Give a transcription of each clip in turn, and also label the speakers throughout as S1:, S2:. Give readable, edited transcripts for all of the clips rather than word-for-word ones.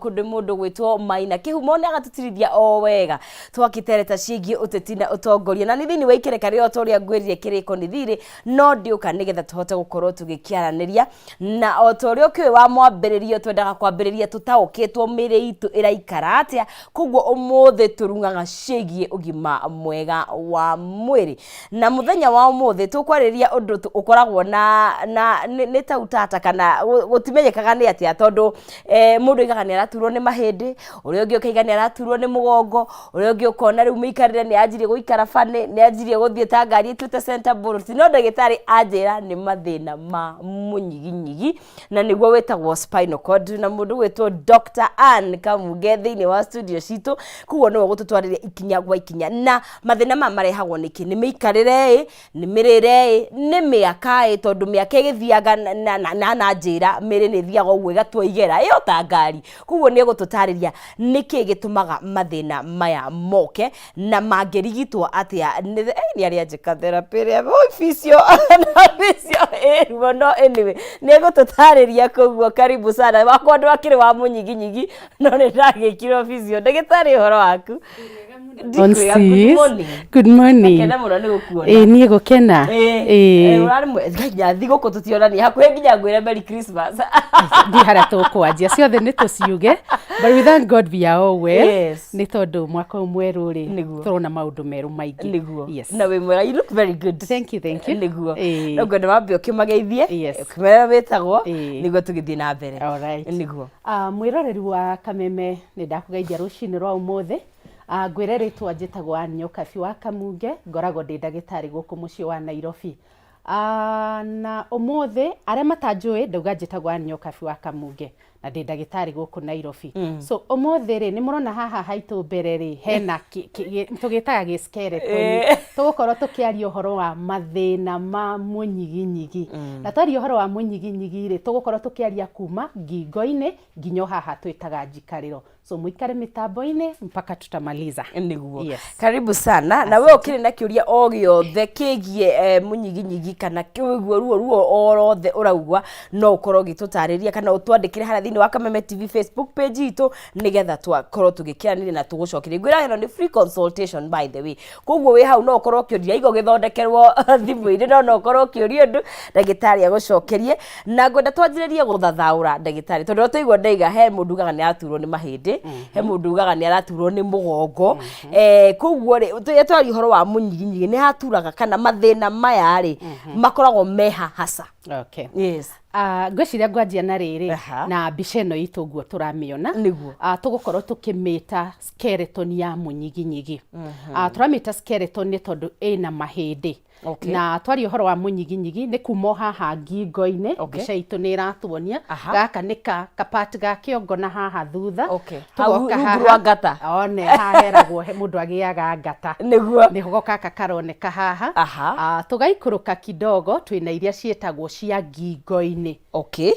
S1: Kũndũ mũndũ gwĩtwo Maina Kĩhumo nĩ agatũtirithia o wega twakĩtereta ciĩgiĩ ũteti na ũtongoria, na nĩ thĩinĩ wa ikereka rĩo ta ũrĩa ngwĩrire kĩrĩko nĩ thirĩ no ndĩũka nĩgetha tũhote gũkorwo tũgĩkĩaranĩria. Na o ta ũrĩa ũkĩũĩ wa mwambĩrĩrio, twendaga kwambĩrĩria tũtaũkĩtwo mĩĩrĩ itũ ĩraikara atĩa. Koguo ũmũthĩ tũrung'aga ciĩgiĩ ũgima mwega wa mwĩrĩ, na mũthenya wa ũmũthĩ tũkwarĩrĩria ũndũ ũkoragwo na nĩ ta utata kana gũtimenyekaga nĩ atĩa, tondũ mũndũ oigaga nĩ araturwo nĩ mahĩndĩ, ũrĩa ũngĩ ũkaiga nĩ araturwo nĩ mũgongo, ũrĩa ũngĩ ũkona rĩu mĩikarĩre nĩ yanjirie gũikara bani, nĩ yanjirie gũthiĩ ta ngari ĩtuĩte center bolt, no ndagĩtarĩ anjĩra nĩ mathĩna ma mũnyiginyigi na nĩguo wĩtagwo spinal cord, na mũndũ gwĩtwo Dr. Ann Kamunge thĩinĩ wa studio citũ. Koguo nĩwe ũgũtũtwarĩria ikinya gwa ikinya na mathĩna maya marehagwo nĩkĩ, nĩ mĩikarĩre ĩ, nĩ mĩrĩre ĩ, nĩ mĩaka ĩ, tondũ mĩaka ĩgĩthiaga na njĩra mĩrĩ nĩ ĩthiaga ũguo ĩgatua igera ĩyo ta ngari. Koguo nĩ egũtũtarĩria nĩkĩ gĩtũmaga mathĩna maya moke na mangĩrigitwo atĩa. Nĩ arĩa njĩka therapy ĩrĩa physio na physio ĩ ruo, no anyway nĩ egũtũtarĩria. Koguo karibu sana. Wakwa ndũ akĩrĩ wa mũnyiginyigi, no nĩ ndagĩkirwo physio. Ndagĩtarĩ, ũhoro waku?
S2: On.
S1: Ndikwĩra, good
S2: Sis.
S1: morning.
S2: Good morning.
S1: Ngakena mũno nĩ gũkuona.
S2: Ĩ, niĩ gũkena. Ĩ.
S1: Ũrarĩ nginya thigũkũ tũtionania hakuhĩ, nginya ngwĩre Merry Christmas.
S2: Ndi harĩa tũkwanjia ciothe nĩ tũciuge, but we thank God we are all well. Nĩ tondũ mwaka ũyũ mwerũ rĩ, tũrona maũndũ merũ maingĩ.
S1: Yes. Na wĩ mwega, you look very good.
S2: Thank you, thank you.
S1: Nĩguo. No ngwenda wambe ũkĩmageithie, ũkĩmera wĩtagwo, nĩguo tũgĩthiĩ na mbere.
S2: All right.
S1: Nĩguo.
S2: Ah, mwĩroreri wa Kameme, nĩ ndakũgeithia rũcinĩ rwa ũmũthĩ. Ah, ngwĩre rĩtwa njĩtagwo Ann Nyokabi wa Kamunge, ngoragwo ndĩ ndagĩtarĩ gũkũ mũciĩ wa Nairobi. Ah, na ũmũthĩ arĩa matanjũĩ, ndauga njĩtagwo Ann Nyokabi wa Kamunge na ndĩ ndagĩtarĩ gũkũ Nairobi. So ũmũthĩ rĩ, nĩ mũrona haha haitũ mbere rĩ, hena tũgĩtaga gĩ skeleton. Tũgũkorwo tũkĩaria ũhoro wa mathĩna ma mũnyiginyigi. Na twaria ũhoro wa mũnyiginyigi rĩ, tũgũkorwo tũkĩaria kuma ngingo-inĩ nginya o haha twĩtaga njikarĩro. So mũikare mĩtambo-inĩ mpaka tutamaliza.
S1: Nĩguo.
S2: Yes.
S1: Karibu sana. Na we ũkĩrĩ na kĩũria o gĩothe kĩgiĩ mũnyiginyigi kana kĩguo ruo o rothe ũraigua, no ũkorwo ũgĩtũtarĩria kana ũtwandĩkĩre harĩa thĩinĩ wa Kameme TV Facebook page itũ, nĩgetha twakorwo tũgĩkĩranĩria na tũgũcokeria. Ngwĩra ĩno nĩ free consultation, by the way, koguo wĩ hau no ũkorwo ũkĩũria igo gĩthondekerwo thimũ-inĩ, no ũkorwo ũkĩũria ũndũ ndagĩtarĩ agũcokerie. Na ngwenda twanjĩrĩrie gũthathaũra, ndagĩtarĩ, tondũ twaigua ndaiga he mũndũ ugaga nĩ araturwo nĩ mahĩndĩ, he mũndũ ugaga nĩ araturwo nĩ mũgongo. Koguo rĩ, tũrĩa twaria ũhoro wa mũnyiginyigi, nĩ haturaga kana mathĩna maya rĩ makoragwo meha hasa?
S2: Okay.
S1: Yes.
S2: Ah, ngwĩciria ngwanjia na rĩrĩ, na mbica ĩno itũ ũguo tũramĩona. Ah, tũgũkorwo tũkĩmĩta skeleton ya mũnyiginyigi. Ah, tũramĩta skeleton nĩ tondũ ĩna mahĩndĩ. Na twaria ũhoro wa mũnyiginyigi nĩ kuma o haha ngingo-inĩ. Mbica itũ nĩ ĩratuonia. Gaka nĩ ka kapati ga kĩongo na haha thutha.
S1: Hau
S2: Tũgoka
S1: rungu
S2: haha.
S1: rwa ngata.
S2: One haha heragwo mũndũ agĩaga ngata. Nĩho gaka karoneka haha. Ah, tũgaikũrũka kidogo, twĩna iria ciĩtagwo cia ngingo-inĩ.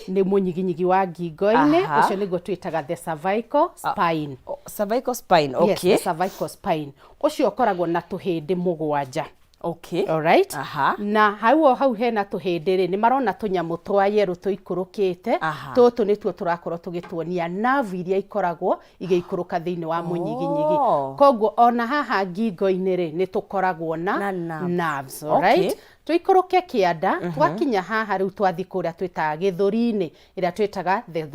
S2: Nĩ mũnyiginyigi wa ngingo-inĩ. Ũcio nĩguo twĩtaga the cervical spine.
S1: Oh, cervical spine.
S2: Yes, the cervical spine ũcio ũkoragwo na tũhĩndĩ 7. Alright. Na hau o hau hena tũhĩndĩ rĩ, nĩ marona tũnyamũ twa yerũ tũikũrũkĩte. Tũtũ nĩtuo tũrakorwo tũgĩtuonia nerve iria ikoragwo igĩikũrũka thĩinĩ wa mũnyiginyigi. Koguo ona haha ngingo-inĩ rĩ, nĩ tũkoragwo na
S1: Na nerves.
S2: nerves. Alright. Tũikũrũke kĩanda, twakinya haha rĩu twathiĩ kũrĩa twĩtaga gĩthũri-inĩ, ĩrĩa twĩtaga the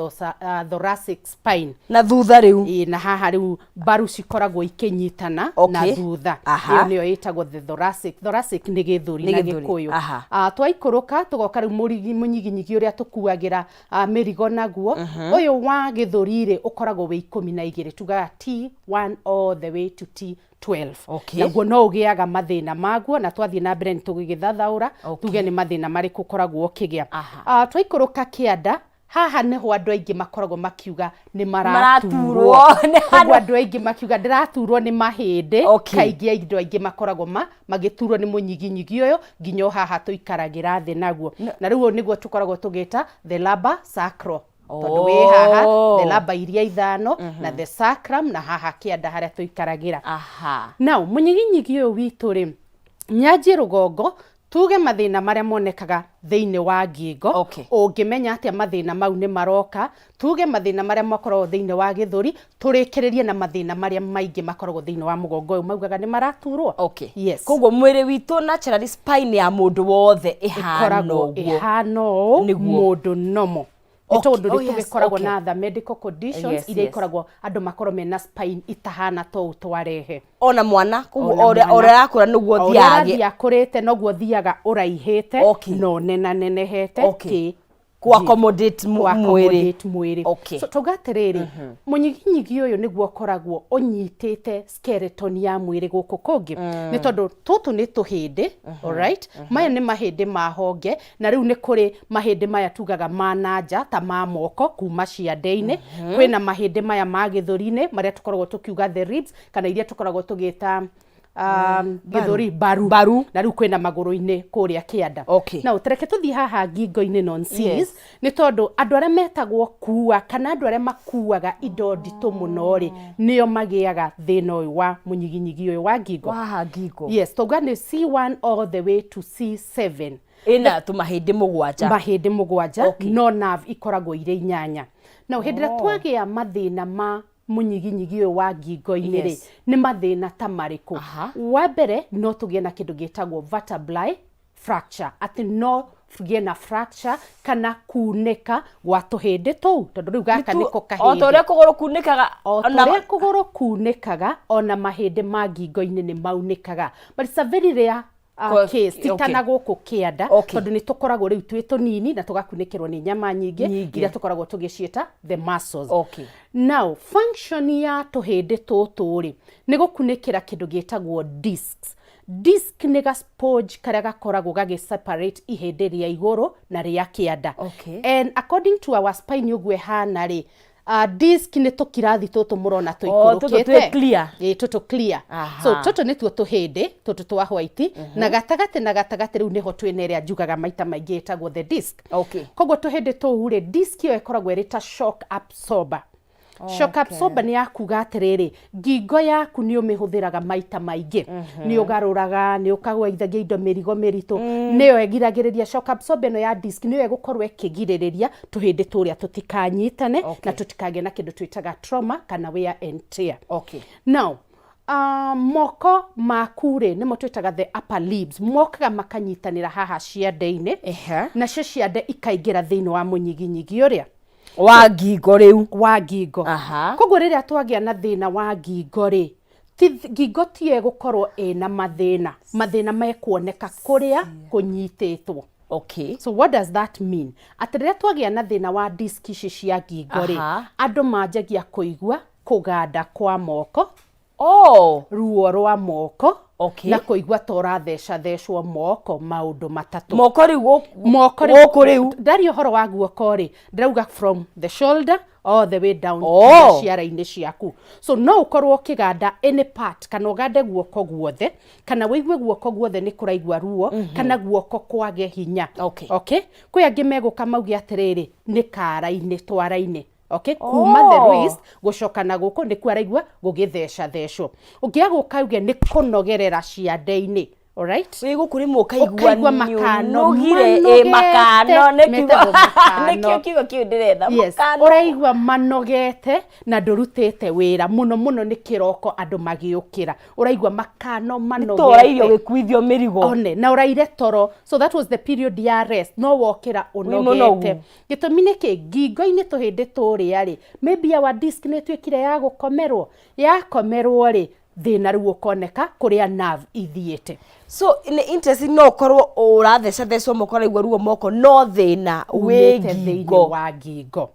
S2: thoracic spine.
S1: Na thutha rĩu.
S2: Ĩĩ, na haha rĩu mbaru cikoragwo ikĩnyitana na thutha. Ĩyo nĩyo ĩtagwo the thoracic. Thoracic nĩ gĩthũri
S1: Nĩ
S2: na
S1: gĩthũri.
S2: Gĩkũyũ. Ah, twaikũrũka tũgoka rĩu mũnyiginyigi ũrĩa tũkuagĩra mĩrigo naguo. Ũyũ wa gĩthũri rĩ, ũkoragwo wĩ 12, tugaga T1 all the way to T12. Naguo no ũgĩaga mathĩna maguo, na twathiĩ na mbere nĩ tũgĩgĩthathaũra tuge nĩ mathĩna marĩkũ ũkoragwo ũkĩgĩa. Ah, twaikũrũka kĩanda haha nĩho andũ aingĩ makoragwo makiuga nĩ maraturwo.
S1: Maraturwo. Nĩ
S2: Koguo andũ aingĩ makiuga ndĩraturwo nĩ mahĩndĩ, kaingĩ andũ aingĩ makoragwo magĩturwo nĩ mũnyiginyigi ũyũ nginya o haha tũikaragĩra thĩ naguo. Na rĩu ũyũ nĩguo tũkoragwo tũgĩta the lumbar sacral, tondũ wĩ haha the lumbar iria ithano na the sacrum na haha kĩanda harĩa tũikaragĩra. Now mũnyiginyigi ũyũ witũ rĩ, nyanjie rũgongo. Tuge mathĩna marĩa monekaga thĩinĩ wa ngingo. Ũngĩmenya atĩa mathĩna mau nĩ maroka? Tuge mathĩna marĩa makoragwo thĩinĩ wa gĩthũri, tũrĩkĩrĩrie na mathĩna marĩa maingĩ makoragwo thĩinĩ wa mũgongo ũyũ maugaga nĩ maraturwo. Yes.
S1: Koguo mwĩrĩ witũ naturally spine ya mũndũ wothe ĩhana
S2: Ĩkoragwo
S1: ũguo.
S2: ĩhana ũũ. Mũndũ normal. Nĩ tondũ nĩ tũgĩkoragwo na other medical conditions iria ikoragwo andũ makorwo mena spine itahana ta ũũ twarehe.
S1: Ona mwana koguo Ona o ũrĩa mwana. Arakũra nĩguo
S2: O ũrĩa
S1: thiaga
S2: ũrathiĩ akũrĩte noguo thiaga ũraihĩte na ũnenanenehete
S1: Kũ accommodate mwĩrĩ.
S2: Accommodate mwĩrĩ. So tauga atĩrĩrĩ, mũnyiginyigi ũyũ nĩguo ũkoragwo ũnyitĩte skeleton ya mwĩrĩ gũkũ kũngĩ, nĩ tondũ tũtũ nĩ tũhĩndĩ, alright? Maya nĩ mahĩndĩ ma honge, na rĩu nĩ kũrĩ mahĩndĩ maya tugaga ma na nja ta ma moko kuma ciande-inĩ, kwĩna mahĩndĩ maya ma gĩthũri-inĩ marĩa tũkoragwo tũkiuga the ribs, kana iria tũkoragwo tũgĩta gĩthũri, mbaru.
S1: Mbaru.
S2: Na rĩu kwĩna magũrũ-inĩ kũrĩa kĩanda. Now tareke tũthiĩ haha ngingo-inĩ non series, nĩ tondũ andũ arĩa metagwo kua kana andũ arĩa makuaga indo nditũ mũno rĩ, nĩo magĩaga thĩna ũyũ wa mũnyiginyigi ũyũ wa ngingo.
S1: Wa haha ngingo.
S2: Yes, tauga nĩ C1 all the way to C7.
S1: Ĩna tũmahĩndĩ 7.
S2: Mahĩndĩ 7. No nerve ikoragwo irĩ 8. Now hĩndĩ ĩrĩa twagĩa mathĩna ma mũnyiginyigi ũyũ wa ngingo-inĩ rĩ, nĩ mathĩna ta marĩkũ? Wa mbere, no tũgĩe na kĩndũ gĩtagwo vertebrae fracture, atĩ no tũgĩe na fracture kana kunĩka gwa tũhĩndĩ tũu, tondũ rĩu gaka nĩko
S1: O ta
S2: kahĩndĩ.
S1: Ũrĩa kũgũrũ kunĩkaga.
S2: O ta ũrĩa kũgũrũ kunĩkaga, ona mahĩndĩ ma ngingo-inĩ nĩ maunĩkaga, but it's a very rare case, ti ta na gũkũ kĩanda, tondũ nĩ tũkoragwo rĩu twĩ tũnini na tũgakunĩkĩrwo nĩ nyama nyingĩ
S1: Nyingĩ.
S2: iria tũkoragwo tũgĩciĩta the muscles. Now function ya tũhĩndĩ tũtũ rĩ, nĩ gũkunĩkĩra kĩndũ gĩtagwo discs. Disc nĩ ga sponge karĩa gakoragwo gagĩ separate ihĩndĩ rĩa igũrũ na rĩa kĩanda. And according to our spine ũguo ĩhana rĩ, disc nĩ tũkirathi tũtũ mũrona
S1: Oh, tũtũ
S2: tũikũrũkĩte.
S1: Twĩ clear.
S2: Ĩĩ, tũtũ clear. So tũtũ nĩtuo tũhĩndĩ tũtũ twa white, na gatagatĩ na gatagatĩ rĩu nĩho twĩna ĩrĩa njugaga maita maingĩ ĩtagwo the disc. Koguo tũhĩndĩ tũu rĩ, disc ĩyo ĩkoragwo ĩrĩ ta shock absorber. Shock absorber nĩ ya kuga atĩrĩrĩ, ngingo yaku nĩ ũmĩhũthĩraga maita maingĩ, nĩ ũgarũraga, nĩ ũkagwaithagia indo mĩrigo mĩritũ, nĩyo ĩgiragĩrĩria, shock absorber ĩno ya disc nĩyo ĩgũkorwo ĩkĩgirĩrĩria tũhĩndĩ tũrĩa tũtikanyitane na tũtikagĩe na kĩndũ twĩtaga trauma kana wear and tear. Now moko maku rĩ, nĩmo twĩtaga the upper limbs, mokaga makanyitanĩra haha ciande-inĩ, nacio ciande ikaingĩra thĩinĩ wa mũnyiginyigi ũrĩa
S1: wa ngingo rĩu.
S2: Wa ngingo. Koguo rĩrĩa twagĩa na thĩna wa ngingo rĩ, ti ngingo tiyo ĩgũkorwo ĩna mathĩna, mathĩna mekuoneka kũrĩa kũnyitĩtwo. So what does that mean? Atĩ rĩrĩa twagĩa na thĩna wa disc ici cia ngingo rĩ, andũ manjagia kũigua kũganda kwa moko, ruo rwa moko, na kũigua ta ũrathecathecwo moko, maũndũ matatũ.
S1: Moko rĩu
S2: Moko rĩu.
S1: Gũkũ rĩu.
S2: Ndaria ũhoro wa guoko rĩ, ndĩrauga from the shoulder all the way down nginya ciara-inĩ ciaku. So no ũkorwo ũkĩganda any part, kana ũgande guoko guothe, kana wĩigue guoko guothe nĩ kũraigua ruo, kana guoko kwage hinya. Okay? Kwĩ angĩ megũka mauge atĩrĩrĩ, nĩ kara-inĩ, twara-inĩ. Okay? Kuma the wrist gũcoka na gũkũ nĩkuo araigua gũgĩthecathecwo. Ũngĩaga gũka uge nĩ kũnogerera ciande-inĩ. Alright?
S1: Wĩ gũkũ rĩmwe ũkaigua
S2: Ũkaigua
S1: nĩ
S2: makano
S1: ũnogire, ĩ,
S2: manogete.
S1: Makano nĩ kiugo
S2: Metagwo makano.
S1: Nĩkĩo kiugo kĩu ndĩretha. Makano.
S2: Ũraigua manogete na ndũrutĩte wĩra mũno mũno, nĩ kĩroko andũ magĩũkĩra ũraigua makano
S1: Nĩ ũraire
S2: manogete.
S1: Ũgĩkuithio mĩrigo.
S2: One na ũraire toro, so that was the period ya rest, no wokĩra
S1: mũnogu.
S2: ũnogete. Gĩtũmi nĩ kĩ? Ngingo-inĩ tũhĩndĩ tũrĩa rĩ, maybe our disc nĩ ĩtuĩkire ya gũkomerwo, yakomerwo rĩ, thĩna rĩu ũkoneka kũrĩa nerve ithiĩte.
S1: So nĩ interesting, no ũkorwo ũrathecathecwo moko, ũraigua ruo moko, no thĩna wĩ
S2: Umĩte thĩinĩ
S1: ngingo.
S2: Wa ngingo.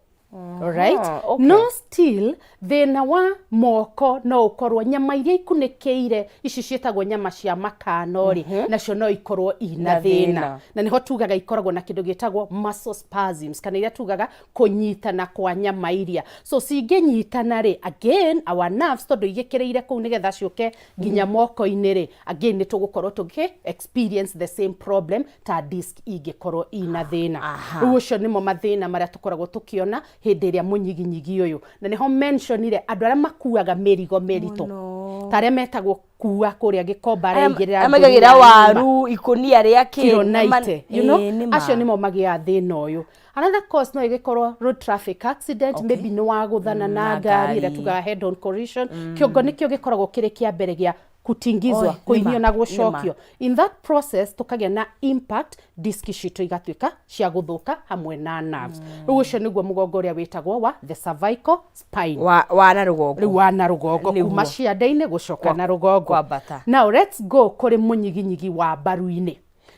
S2: Alright?
S1: Okay.
S2: No still thĩna wa moko no ũkorwo nyama iria ikunĩkĩire ici ciĩtagwo nyama cia makano rĩ, nacio no ikorwo ina
S1: Na
S2: thĩna.
S1: Thĩna.
S2: Na nĩho tugaga ikoragwo na kĩndũ gĩtagwo muscle spasms, kana iria tugaga kũnyitana kwa nyama iria. So cingĩnyitana rĩ, again our nerves, tondũ igĩkĩrĩire kũu nĩgetha ciũke nginya moko-inĩ rĩ, again nĩ tũgũkorwo tũgĩ experience the same problem ta disc ingĩkorwo ina thĩna. Rĩu ũcio nĩmo mathĩna marĩa tũkoragwo tũkĩona hĩndĩ ĩrĩa mũnyiginyigi ũyũ, na nĩho mentionire andũ arĩa makuaga mĩrigo mĩritũ. Ta arĩa metagwo kua kũrĩa Gĩkomba, areigĩrĩra
S1: Arĩa maigagĩra
S2: ngũnia ng'ima.
S1: Waru ikũnia rĩa kĩ
S2: Kiro 90, you know?
S1: Ĩĩ, nĩ ma.
S2: Acio nĩmo magĩaga thĩna ũyũ. Another cause no ĩgĩkorwo road traffic accident, maybe nĩ wagũthana na
S1: na
S2: ngari ĩrĩa
S1: ngari.
S2: tugaga head on collision. Kĩongo nĩkĩo gĩkoragwo kĩrĩ kĩa mbere gĩa kutingizwa,
S1: Oi,
S2: kũinio
S1: nĩma,
S2: na gũcokio. In that process tũkagĩa na impact, disk citũ igatuĩka cia gũthũka hamwe na nerves. Rĩu ũcio nĩguo mũgongo ũrĩa wĩtagwo wa the cervical spine.
S1: Wa na rũgongo.
S2: Rĩu wa na rũgongo.
S1: Nĩguo.
S2: Kuma ciande-inĩ gũcoka na rũgongo.
S1: Kwambata.
S2: Now let's go kũrĩ mũnyiginyigi wa mbaru-inĩ,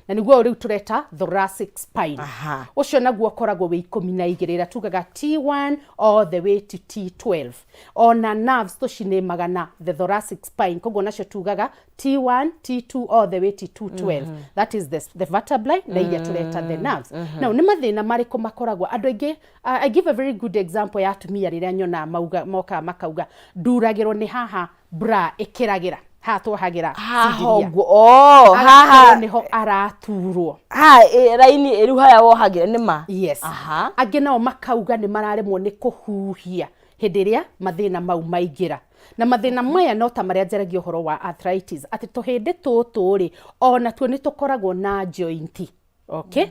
S2: na nĩguo rĩu tũreta thoracic spine. Ũcio naguo ũkoragwo wĩ 12, ĩrĩa tugaga T1 all the way to T12. Ona nerves tũcinĩmaga na the thoracic spine, koguo nacio tugaga T1, T2 all the way to T12. That is the vertebrae na iria tũreta the nerves. Now nĩ mathĩna marĩkũ makoragwo andũ aingĩ? I give a very good example ya atumia rĩrĩa nyonaga mauga, mokaga makauga, "Nduragĩrwo nĩ haha bra ĩkĩragĩra haha twohagĩra
S1: Haha.
S2: cindiria."
S1: Ũguo, oh,
S2: Agakorwo
S1: haha.
S2: nĩho araturwo.
S1: Haha, raini ĩrĩu harĩa wohagĩra, nĩ ma.
S2: Yes. Angĩ nao makauga nĩ mararemwo nĩ kũhuhia hĩndĩ ĩrĩa mathĩna mau maingĩra. Na mathĩna maya no ta marĩa njaragia ũhoro wa arthritis, atĩ tũhĩndĩ tũtũ rĩ, ona tuo nĩ tũkoragwo na joint, okay?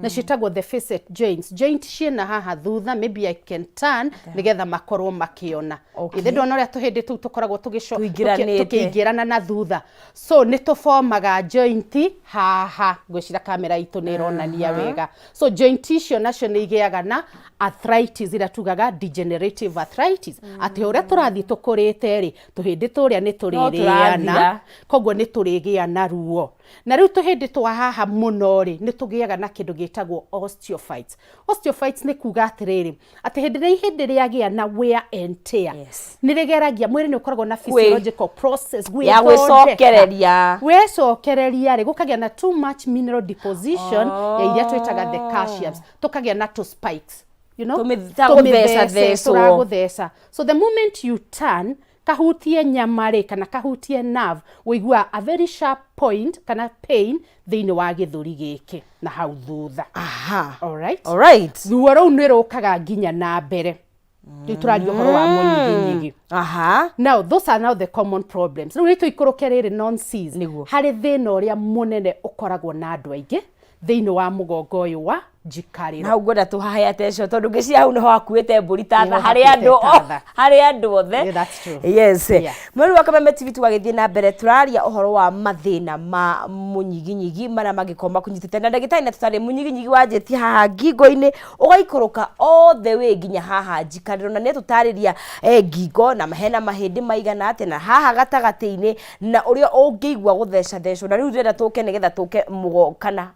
S2: Na ciĩtagwo the facet joints, joint ciĩna haha thutha. Maybe I can turn nĩgetha makorwo makĩona. Ithe ndona ũrĩa tũhĩndĩ tũu tũkoragwo
S1: Tũingĩranĩte.
S2: Tũkĩingĩrana na thutha, so nĩ tũbomaga joint haha. Ngwĩcira kamera itũ nĩ ĩronania wega. So joint icio nacio nĩ igĩaga na arthritis, ĩrĩa tugaga degenerative arthritis, atĩ ũrĩa tũrathiĩ tũkũrĩte rĩ, tũhĩndĩ tũrĩa nĩ tũrĩrĩana.
S1: Tũrathira.
S2: Koguo nĩ tũrĩgĩa na ruo. Na rĩu tũhĩndĩ twa haha mũno rĩ, nĩ tũgĩaga na kĩndũ gĩtagwo osteophytes. Osteophytes nĩ kuga atĩrĩrĩ, atĩ hĩndĩ ĩrĩa ihĩndĩ rĩagĩa na wear and tear, nĩ rĩgeragia, mwĩrĩ nĩ ũkoragwo na physiological process
S1: ya
S2: gwĩthondeka.
S1: Gwĩcokereria.
S2: Wecokereria rĩ, gũkagĩa na too much mineral deposition ya iria twĩtaga the calciums, tũkagĩa na tũ spikes, you know?
S1: Ta
S2: Tũmĩthece,
S1: gũtheca-thecwo.
S2: Tũragũtheca. So the moment you turn, kahutie nyama rĩ, kana kahutie nerve, ũiguaga a very sharp point kana pain thĩinĩ wa gĩthũri gĩkĩ na hau thutha. Alright?
S1: Alright.
S2: Ruo rũu nĩ rũkaga nginya na mbere. Rĩu tũraria ũhoro wa mũnyiginyigi. Now those are now the common problems. Rĩu nĩ tũikũrũke rĩrĩ non Cs harĩ thĩna ũrĩa mũnene ũkoragwo na andũ aingĩ thĩinĩ wa mũgongo ũyũ wa njikarĩro.
S1: Na hau ngwenda tũhahe attention, tondũ ngĩciria hau nĩho hakuĩte mbũri ta tha
S2: Nĩho
S1: harĩ
S2: hakuĩte
S1: andũ
S2: ta tha.
S1: Harĩ andũ othe.
S2: Yeah, that's true.
S1: Yes. Mweri wa Kameme TV, tũgagĩthiĩ na mbere, tũraria ũhoro wa mathĩna ma mũnyiginyigi marĩa mangĩkorwo makũnyitĩte na ndagĩtarĩ, na tũtarĩ mũnyiginyigi wanjĩtie haha ngingo-inĩ ũgaikũrũka all the way nginya haha njikarĩro, na nĩ tũtarĩria ngingo na hena mahĩndĩ maigana atĩa na haha gatagatĩ-inĩ na ũrĩa ũngĩigua gũthecathecwo. Na rĩu ndĩrenda tũke nĩgetha tũke mũgongo kana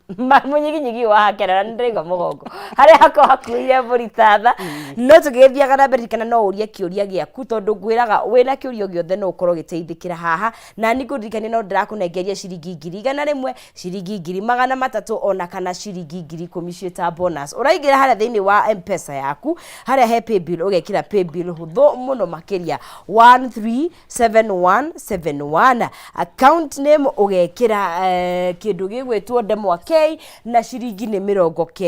S1: mũnyiginyigi wa hakera, na nĩndĩraigua mũgongo harĩa hakorwo hakuĩire mbũri ta tha. No tũgĩgĩthiaga na mbere, ririkana no ũrie kĩũria gĩaku, tondũ ngwĩraga wĩna kĩũria o gĩothe no ũkorwo ũgĩteithĩkĩra haha. Na nĩ ngũririkania no ndĩrakũnengeria ciringi 100,000, ciringi 300,000, ona kana ciringi 10,000 ciĩ ta bonus. Ũraingĩra harĩa thĩinĩ wa M-Pesa yaku, harĩa he paybill, ũgekĩra paybill hũthũ mũno makĩria, 137171, account name ũgekĩra kĩndũ gĩgwĩtwo Ndemwa K, na ciringi nĩ 99,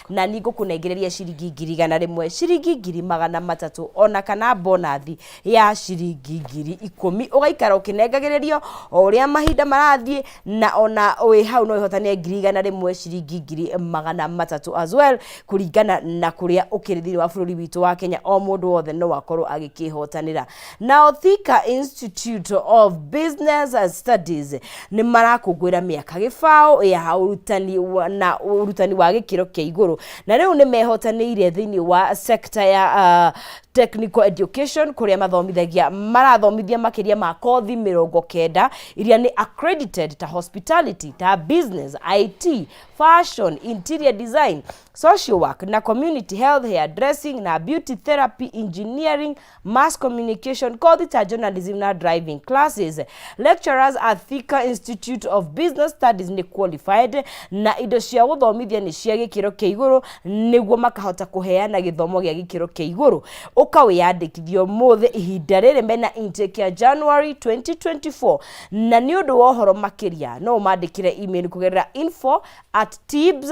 S1: na nĩ ngũkũnengereria ciringi 100,000, ciringi 300,000, ona kana bonathi ya ciringi 10,000. Ũgaikara ũkĩnengagĩrĩrio o ũrĩa mahinda marathiĩ, na ona wĩ hau no ũhotane 100,000, ciringi 300,000 as well, kũringana na kũrĩa ũkĩrĩ thĩinĩ wa bũrũri witũ wa Kenya. O mũndũ wothe no akorwo agĩkĩhotanĩra. Nao Thika Institute of Business Studies nĩ marakũngũĩra mĩaka 20 ya ũrutani na ũrutani wa gĩkĩro kĩa igũrũ, na rĩu nĩ mehotanĩire thĩinĩ wa sector ya technical education, kũrĩa mathomithagia, marathomithia makĩria ma kothi 90 iria nĩ accredited, ta hospitality, ta business, IT, fashion, interior design, social work na community health, hair dressing na beauty therapy, engineering, mass communication, kothi ta journalism na driving classes. Lecturers at Thika Institute of Business Studies nĩ qualified, na indo cia gũthomithia nĩ cia gĩkĩro kĩa igũrũ, nĩguo makahota kũheana gĩthomo gĩa gĩkĩro kĩa igũrũ. Ũka wĩyandĩkithie ũmũthĩ ihinda rĩrĩ mena intake ya January 2024 na nĩ ũndũ wa ũhoro makĩria no ũmandĩkĩre email kũgerera info at tibs,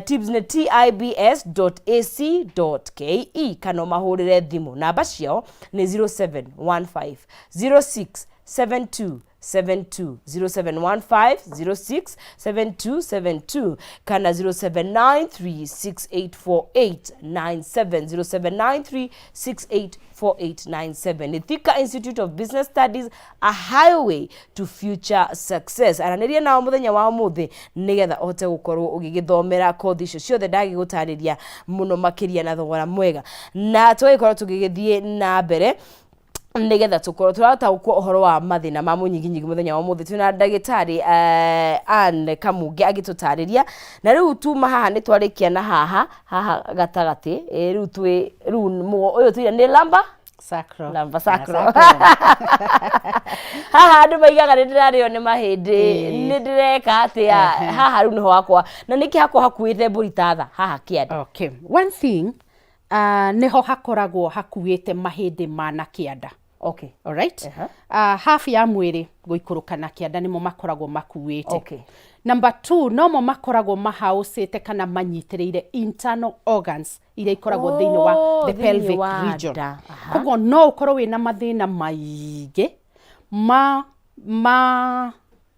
S1: tibs nĩ tibs.ac.ke kana ũmahũrĩre thimũ namba ciao nĩ 0715 06 72 72 0715 06 7272 kana 0793684897 0793684897. Nĩ Thika Institute of Business Studies, a highway to future success. Aranĩria nao mũthenya wa ũmũthĩ nĩgetha ũhote gũkorwo ũgĩgĩthomera kothi icio ciothe ndagĩgũtarĩria mũno makĩria na thogora mwega, na tũgagĩkorwo tũgĩgĩthiĩ na mbere nĩgetha tũkorwo tũrataũkwo ũhoro wa mathĩna ma mũnyiginyigi. Mũthenya wa ũmũthĩ twĩna ndagĩtarĩ Ann Kamunge agĩtũtarĩria. Na rĩu tuma haha nĩ twarĩkia na haha haha gatagatĩ, rĩu twĩ rĩu ũyũ tũire nĩ lamba
S2: Sacro.
S1: Lamba sacro. Haha andũ maigaga nĩ ndĩrarĩo nĩ mahĩndĩ, nĩ ndĩreka atĩa haha rĩu nĩho hakwa na nĩkĩ hakwa hakuĩte mbũri ta tha haha kĩanda?
S2: Okay. One thing, nĩho hakoragwo hakuĩte mahĩndĩ ma na kĩanda. Alright? Half ya mwĩrĩ gũikũrũka na kĩanda nĩmo makoragwo makuĩte. Number two, nomo makoragwo mahaũcĩte kana manyitĩrĩire internal organs iria ikoragwo thĩinĩ wa the
S1: thĩinĩ
S2: pelvic
S1: wa
S2: region.
S1: nda. Aha.
S2: Koguo no ũkorwo wĩna mathĩna maingĩ ma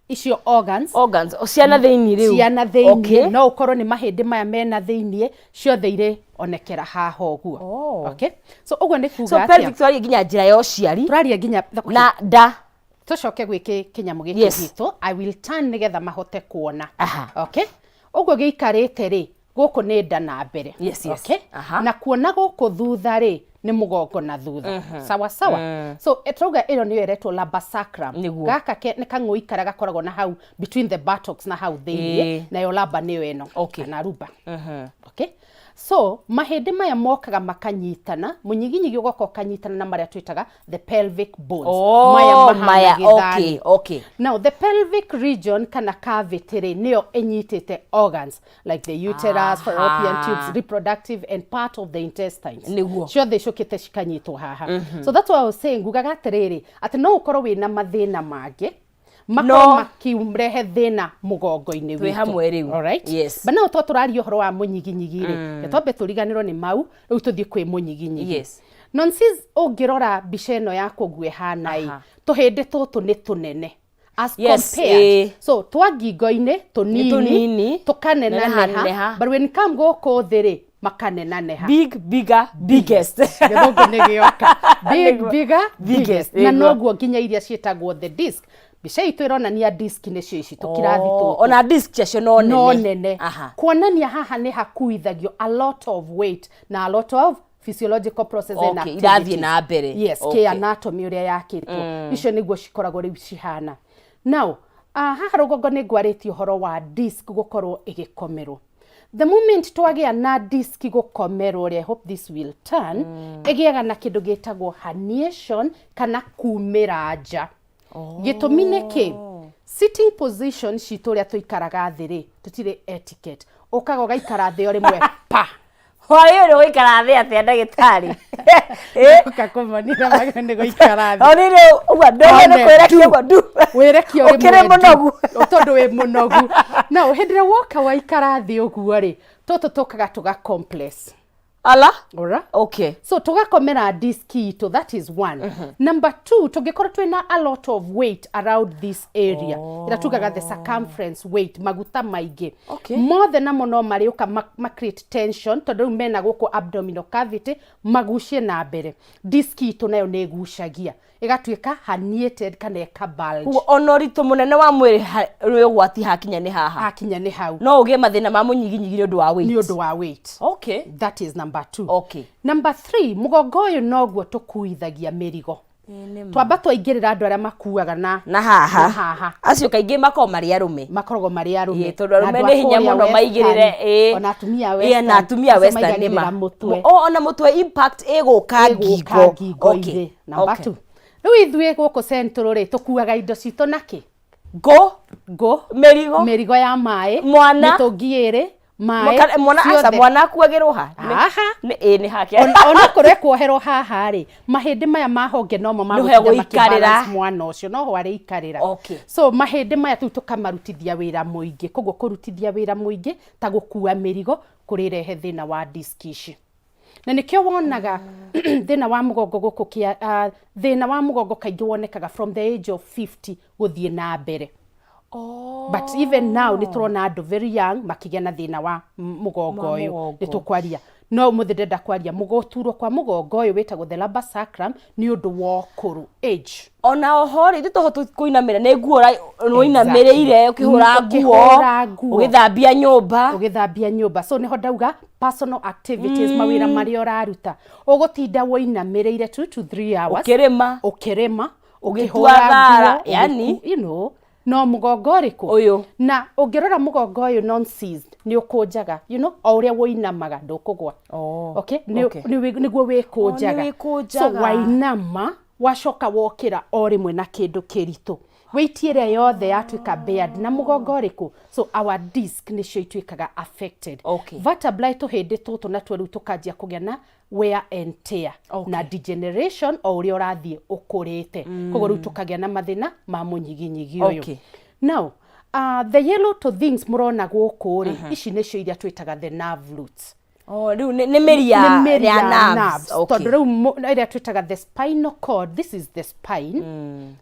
S2: icio organs.
S1: Organs o ciana thĩinĩ rĩu.
S2: Ciana thĩinĩ. No ũkorwo nĩ mahĩndĩ maya mena thĩinĩ, ciothe irĩ onekera haha ũguo. Okay, so ũguo nĩ
S1: so
S2: kuga
S1: pelvic
S2: atĩa?
S1: twarie nginya njĩra ya ũciari
S2: Tũraria nginya
S1: na nda.
S2: Tũcoke gwĩ kĩnyamũ gĩkĩ gitũ. I will turn nĩgetha mahote kuona. Okay, ũguo gĩikarĩte rĩ, gũkũ nĩ nda na mbere. Okay? Na kuona gũkũ thutha rĩ, nĩ mũgongo na thutha, sawa sawa. So tũrauga ĩno nĩyo ĩretwo lumbar sacrum. Gaka nĩ kang'ũi karĩa gakoragwo na hau between the buttocks na hau thĩiniĩ. Nayo lumbar nĩyo ĩno kana rumba. Okay, so mahĩndĩ maya mokaga makanyitana, mũnyiginyigi ũgoka ũkanyitana na marĩa twĩtaga the pelvic bones. Maya mahana
S1: maya
S2: gĩthani. Now the pelvic region kana cavity rĩ, nĩyo ĩnyitĩte organs like the uterus, fallopian tubes, reproductive and part of the intestines. Ciothe icũkĩte cikanyitwo haha. So that's why I was saying, ngugaga atĩrĩrĩ, atĩ no ũkorwo wĩna mathĩna mangĩ makorwo makirehe thĩna mũgongo-inĩ
S1: Twĩ
S2: witũ.
S1: hamwe rĩu.
S2: Alright? But now to tũraria ũhoro wa mũnyiginyigi rĩ, reke twambe tũriganĩrwo nĩ mau, rĩu tũthiĩ kwĩ mũnyiginyigi. Nonsense, ũngĩrora mbica ĩno yakwa ũguo ĩhana ĩ, tũhĩndĩ tũtũ nĩ tũnene as compared. So twa ngingo-inĩ tũnini,
S1: tũnini,
S2: tũkanenaneha,
S1: nenaneha.
S2: but when come gũkũ thĩ rĩ, makanenaneha.
S1: Big, bigger, biggest.
S2: Gĩthũngũ nĩ gĩoka, big, bigger,
S1: biggest,
S2: biggest. Na noguo nginya iria ciĩtagwo the disc, mbica itũ ĩronania disc nĩcio ici tũkirathi tũtũ.
S1: Ona disc ciacio no nene.
S2: No nene. Kuonania haha nĩ hakuithagio a lot of weight na a lot of physiological process and
S1: irathiĩ
S2: activities.
S1: Na mbere.
S2: Yes. Kĩ anatomy ũrĩa yakĩtwo, icio nĩguo cikoragwo rĩu cihana. Now haha rũgongo nĩ ngwarĩtie ũhoro wa disc gũkorwo ĩgĩkomerwo. The moment twagĩa na disc gũkomerwo rĩ, I hope this will turn, ĩgĩaga na kĩndũ gĩtagwo herniation kana kumĩra nja. Gĩtũmi nĩ kĩ? Sitting position citũ, ũrĩa tũikaraga thĩ rĩ, tũtirĩ etiquette, ũkaga ũgaikara thĩ o rĩmwe pa.
S1: Hwaĩ ũyũ gũikara thĩ atĩa, ndagĩtarĩ?
S2: Ũka kũmonire nĩ gũikara thĩ.
S1: O rĩrĩ ũguo ndũge nĩ
S2: One,
S1: kwĩrekia
S2: ndu.
S1: ũguo ndu.
S2: Wĩrekia o
S1: Ũkĩrĩ
S2: rĩmwe
S1: mũnogu.
S2: ndu. Tondũ wĩ mũnogu na hĩndĩ ĩrĩa woka waikara thĩ ũguo rĩ, tũtũ tũkaga tũga compress.
S1: Ala.
S2: Ora? So tũgakomera disc itũ, that is one. Number two, tũngĩkorwo twĩna a lot of weight around this area, ĩrĩa tugaga the circumference weight, maguta maingĩ mothe namo no marĩũka ma create tension, tondũ rĩu mena gũkũ abdominal cavity magucie na mbere. Disc itũ nayo nĩ ĩgucagia ĩgatuĩka herniated kana ĩka bulge.
S1: Koguo ona ũritũ mũnene wa mwĩrĩ nĩ ũgwati hakinya nĩ haha.
S2: Hakinya nĩ hau.
S1: No ũgĩe mathĩna ma mũnyiginyigi nĩ ũndũ wa weight.
S2: Nĩ ũndũ wa weight. That is number two. Number three, mũgongo ũyũ noguo tũkuithagia mĩrigo. Twamba twaingĩrĩra andũ arĩa makuaga na
S1: na haha.
S2: Na haha.
S1: Acio kaingĩ makoragwo marĩ arũme.
S2: Makoragwo marĩ arũme.
S1: Ĩĩ, tondũ arũme
S2: Na andũ
S1: nĩ
S2: a
S1: hinya
S2: kũrĩa
S1: mũno
S2: Western,
S1: maigĩrĩre,
S2: ona atumia a
S1: Ĩĩ,
S2: Western,
S1: na atumia a
S2: acio
S1: Western nĩ ma
S2: maigagĩrĩra mũtwe.
S1: Ona mũtwe impact ĩgũka
S2: Ĩgũka
S1: ngingo.
S2: ngingo-inĩ. Number two, rĩu ithuĩ gũkũ Central rĩ, tũkuaga indo citũ na kĩ?
S1: Ngũ.
S2: Ngũ.
S1: Mĩrigo.
S2: Mĩrigo ya maĩ.
S1: Mwana.
S2: Mĩtũngi ĩrĩ. Maĩ
S1: Mwana aca
S2: ciothe.
S1: Mwana akuagĩrwo ha?
S2: Haha.
S1: Nĩ ĩ nĩ hake.
S2: Onakorwo ekuoherwo haha rĩ, mahĩndĩ maya ma honge nomo
S1: Nĩho
S2: magũtinda
S1: egũikarĩra.
S2: makĩbalance mwana ũcio, noho arĩikarĩra. So mahĩndĩ maya tũu tũkamarutithia wĩra mũingĩ, koguo kũrutithia wĩra mũingĩ ta gũkua mĩrigo kũrĩrehe thĩna wa disk ici. Na nĩkĩo wonaga thĩna wa mũgongo gũkũ kĩa thĩna wa mũgongo kaingĩ wonekaga from the age of 50 gũthiĩ na mbere. But even now nĩ tũrona andũ very young makĩgĩa na thĩna wa mũgongo
S1: Wa
S2: ũyũ.
S1: mũgongo.
S2: Nĩ tũkwaria, no ũmũthĩ ndĩrenda kwaria gũturwo kwa mũgongo ũyũ wĩtagwo the lumbar sacrum nĩ ũndũ wa ũkũrũ, age.
S1: Ona oho rĩ, ithuĩ toho kũinamĩra nĩ nguo ũinamĩrĩire ũkĩhũra nguo,
S2: Ũkĩhũra nguo.
S1: Ũgĩthambia nyũmba.
S2: Ũgĩthambia nyũmba. So nĩho ndauga personal activities, mawĩra marĩa ũraruta ũgũtinda woinamĩrĩire 2 to 3 hours.
S1: Ũkĩrĩma.
S2: Ũkĩrĩma.
S1: Ũgĩtua
S2: Ũkĩhũra
S1: thara,
S2: nguo,
S1: yani.
S2: No mũgongo ũrĩkũ?
S1: Ũyũ.
S2: Na ũngĩrora mũgongo ũyũ non seized nĩ ũkũnjaga, o ũrĩa woinamaga ndũkũgwa. Okay? Nĩguo wĩkũnjaga.
S1: Oh, nĩ wĩkũnjaga.
S2: So wainama wacoka wokĩra o rĩmwe na kĩndũ kĩritũ, weight ĩrĩa yothe yatuĩka bared na mũgongo ũrĩkũ, so our disc nĩcio ituĩkaga affected. Vertebrae, tũhĩndĩ tũtũ natuo rĩu tũkanjia kũgĩa na wear and tear na degeneration o ũrĩa ũrathiĩ ũkũrĩte, koguo rĩu tũkagĩa na mathĩna ma mũnyiginyigi ũyũ. Now the yellow to things mũrona gũkũ rĩ, ici nĩcio iria twĩtaga the nerve roots.
S1: Oh, rĩu nĩ mĩri ya
S2: Nĩ mĩri
S1: ya
S2: ya
S1: nerves.
S2: Nerves. Tondũ rĩu ĩrĩa twĩtaga the spinal cord, this is the spine,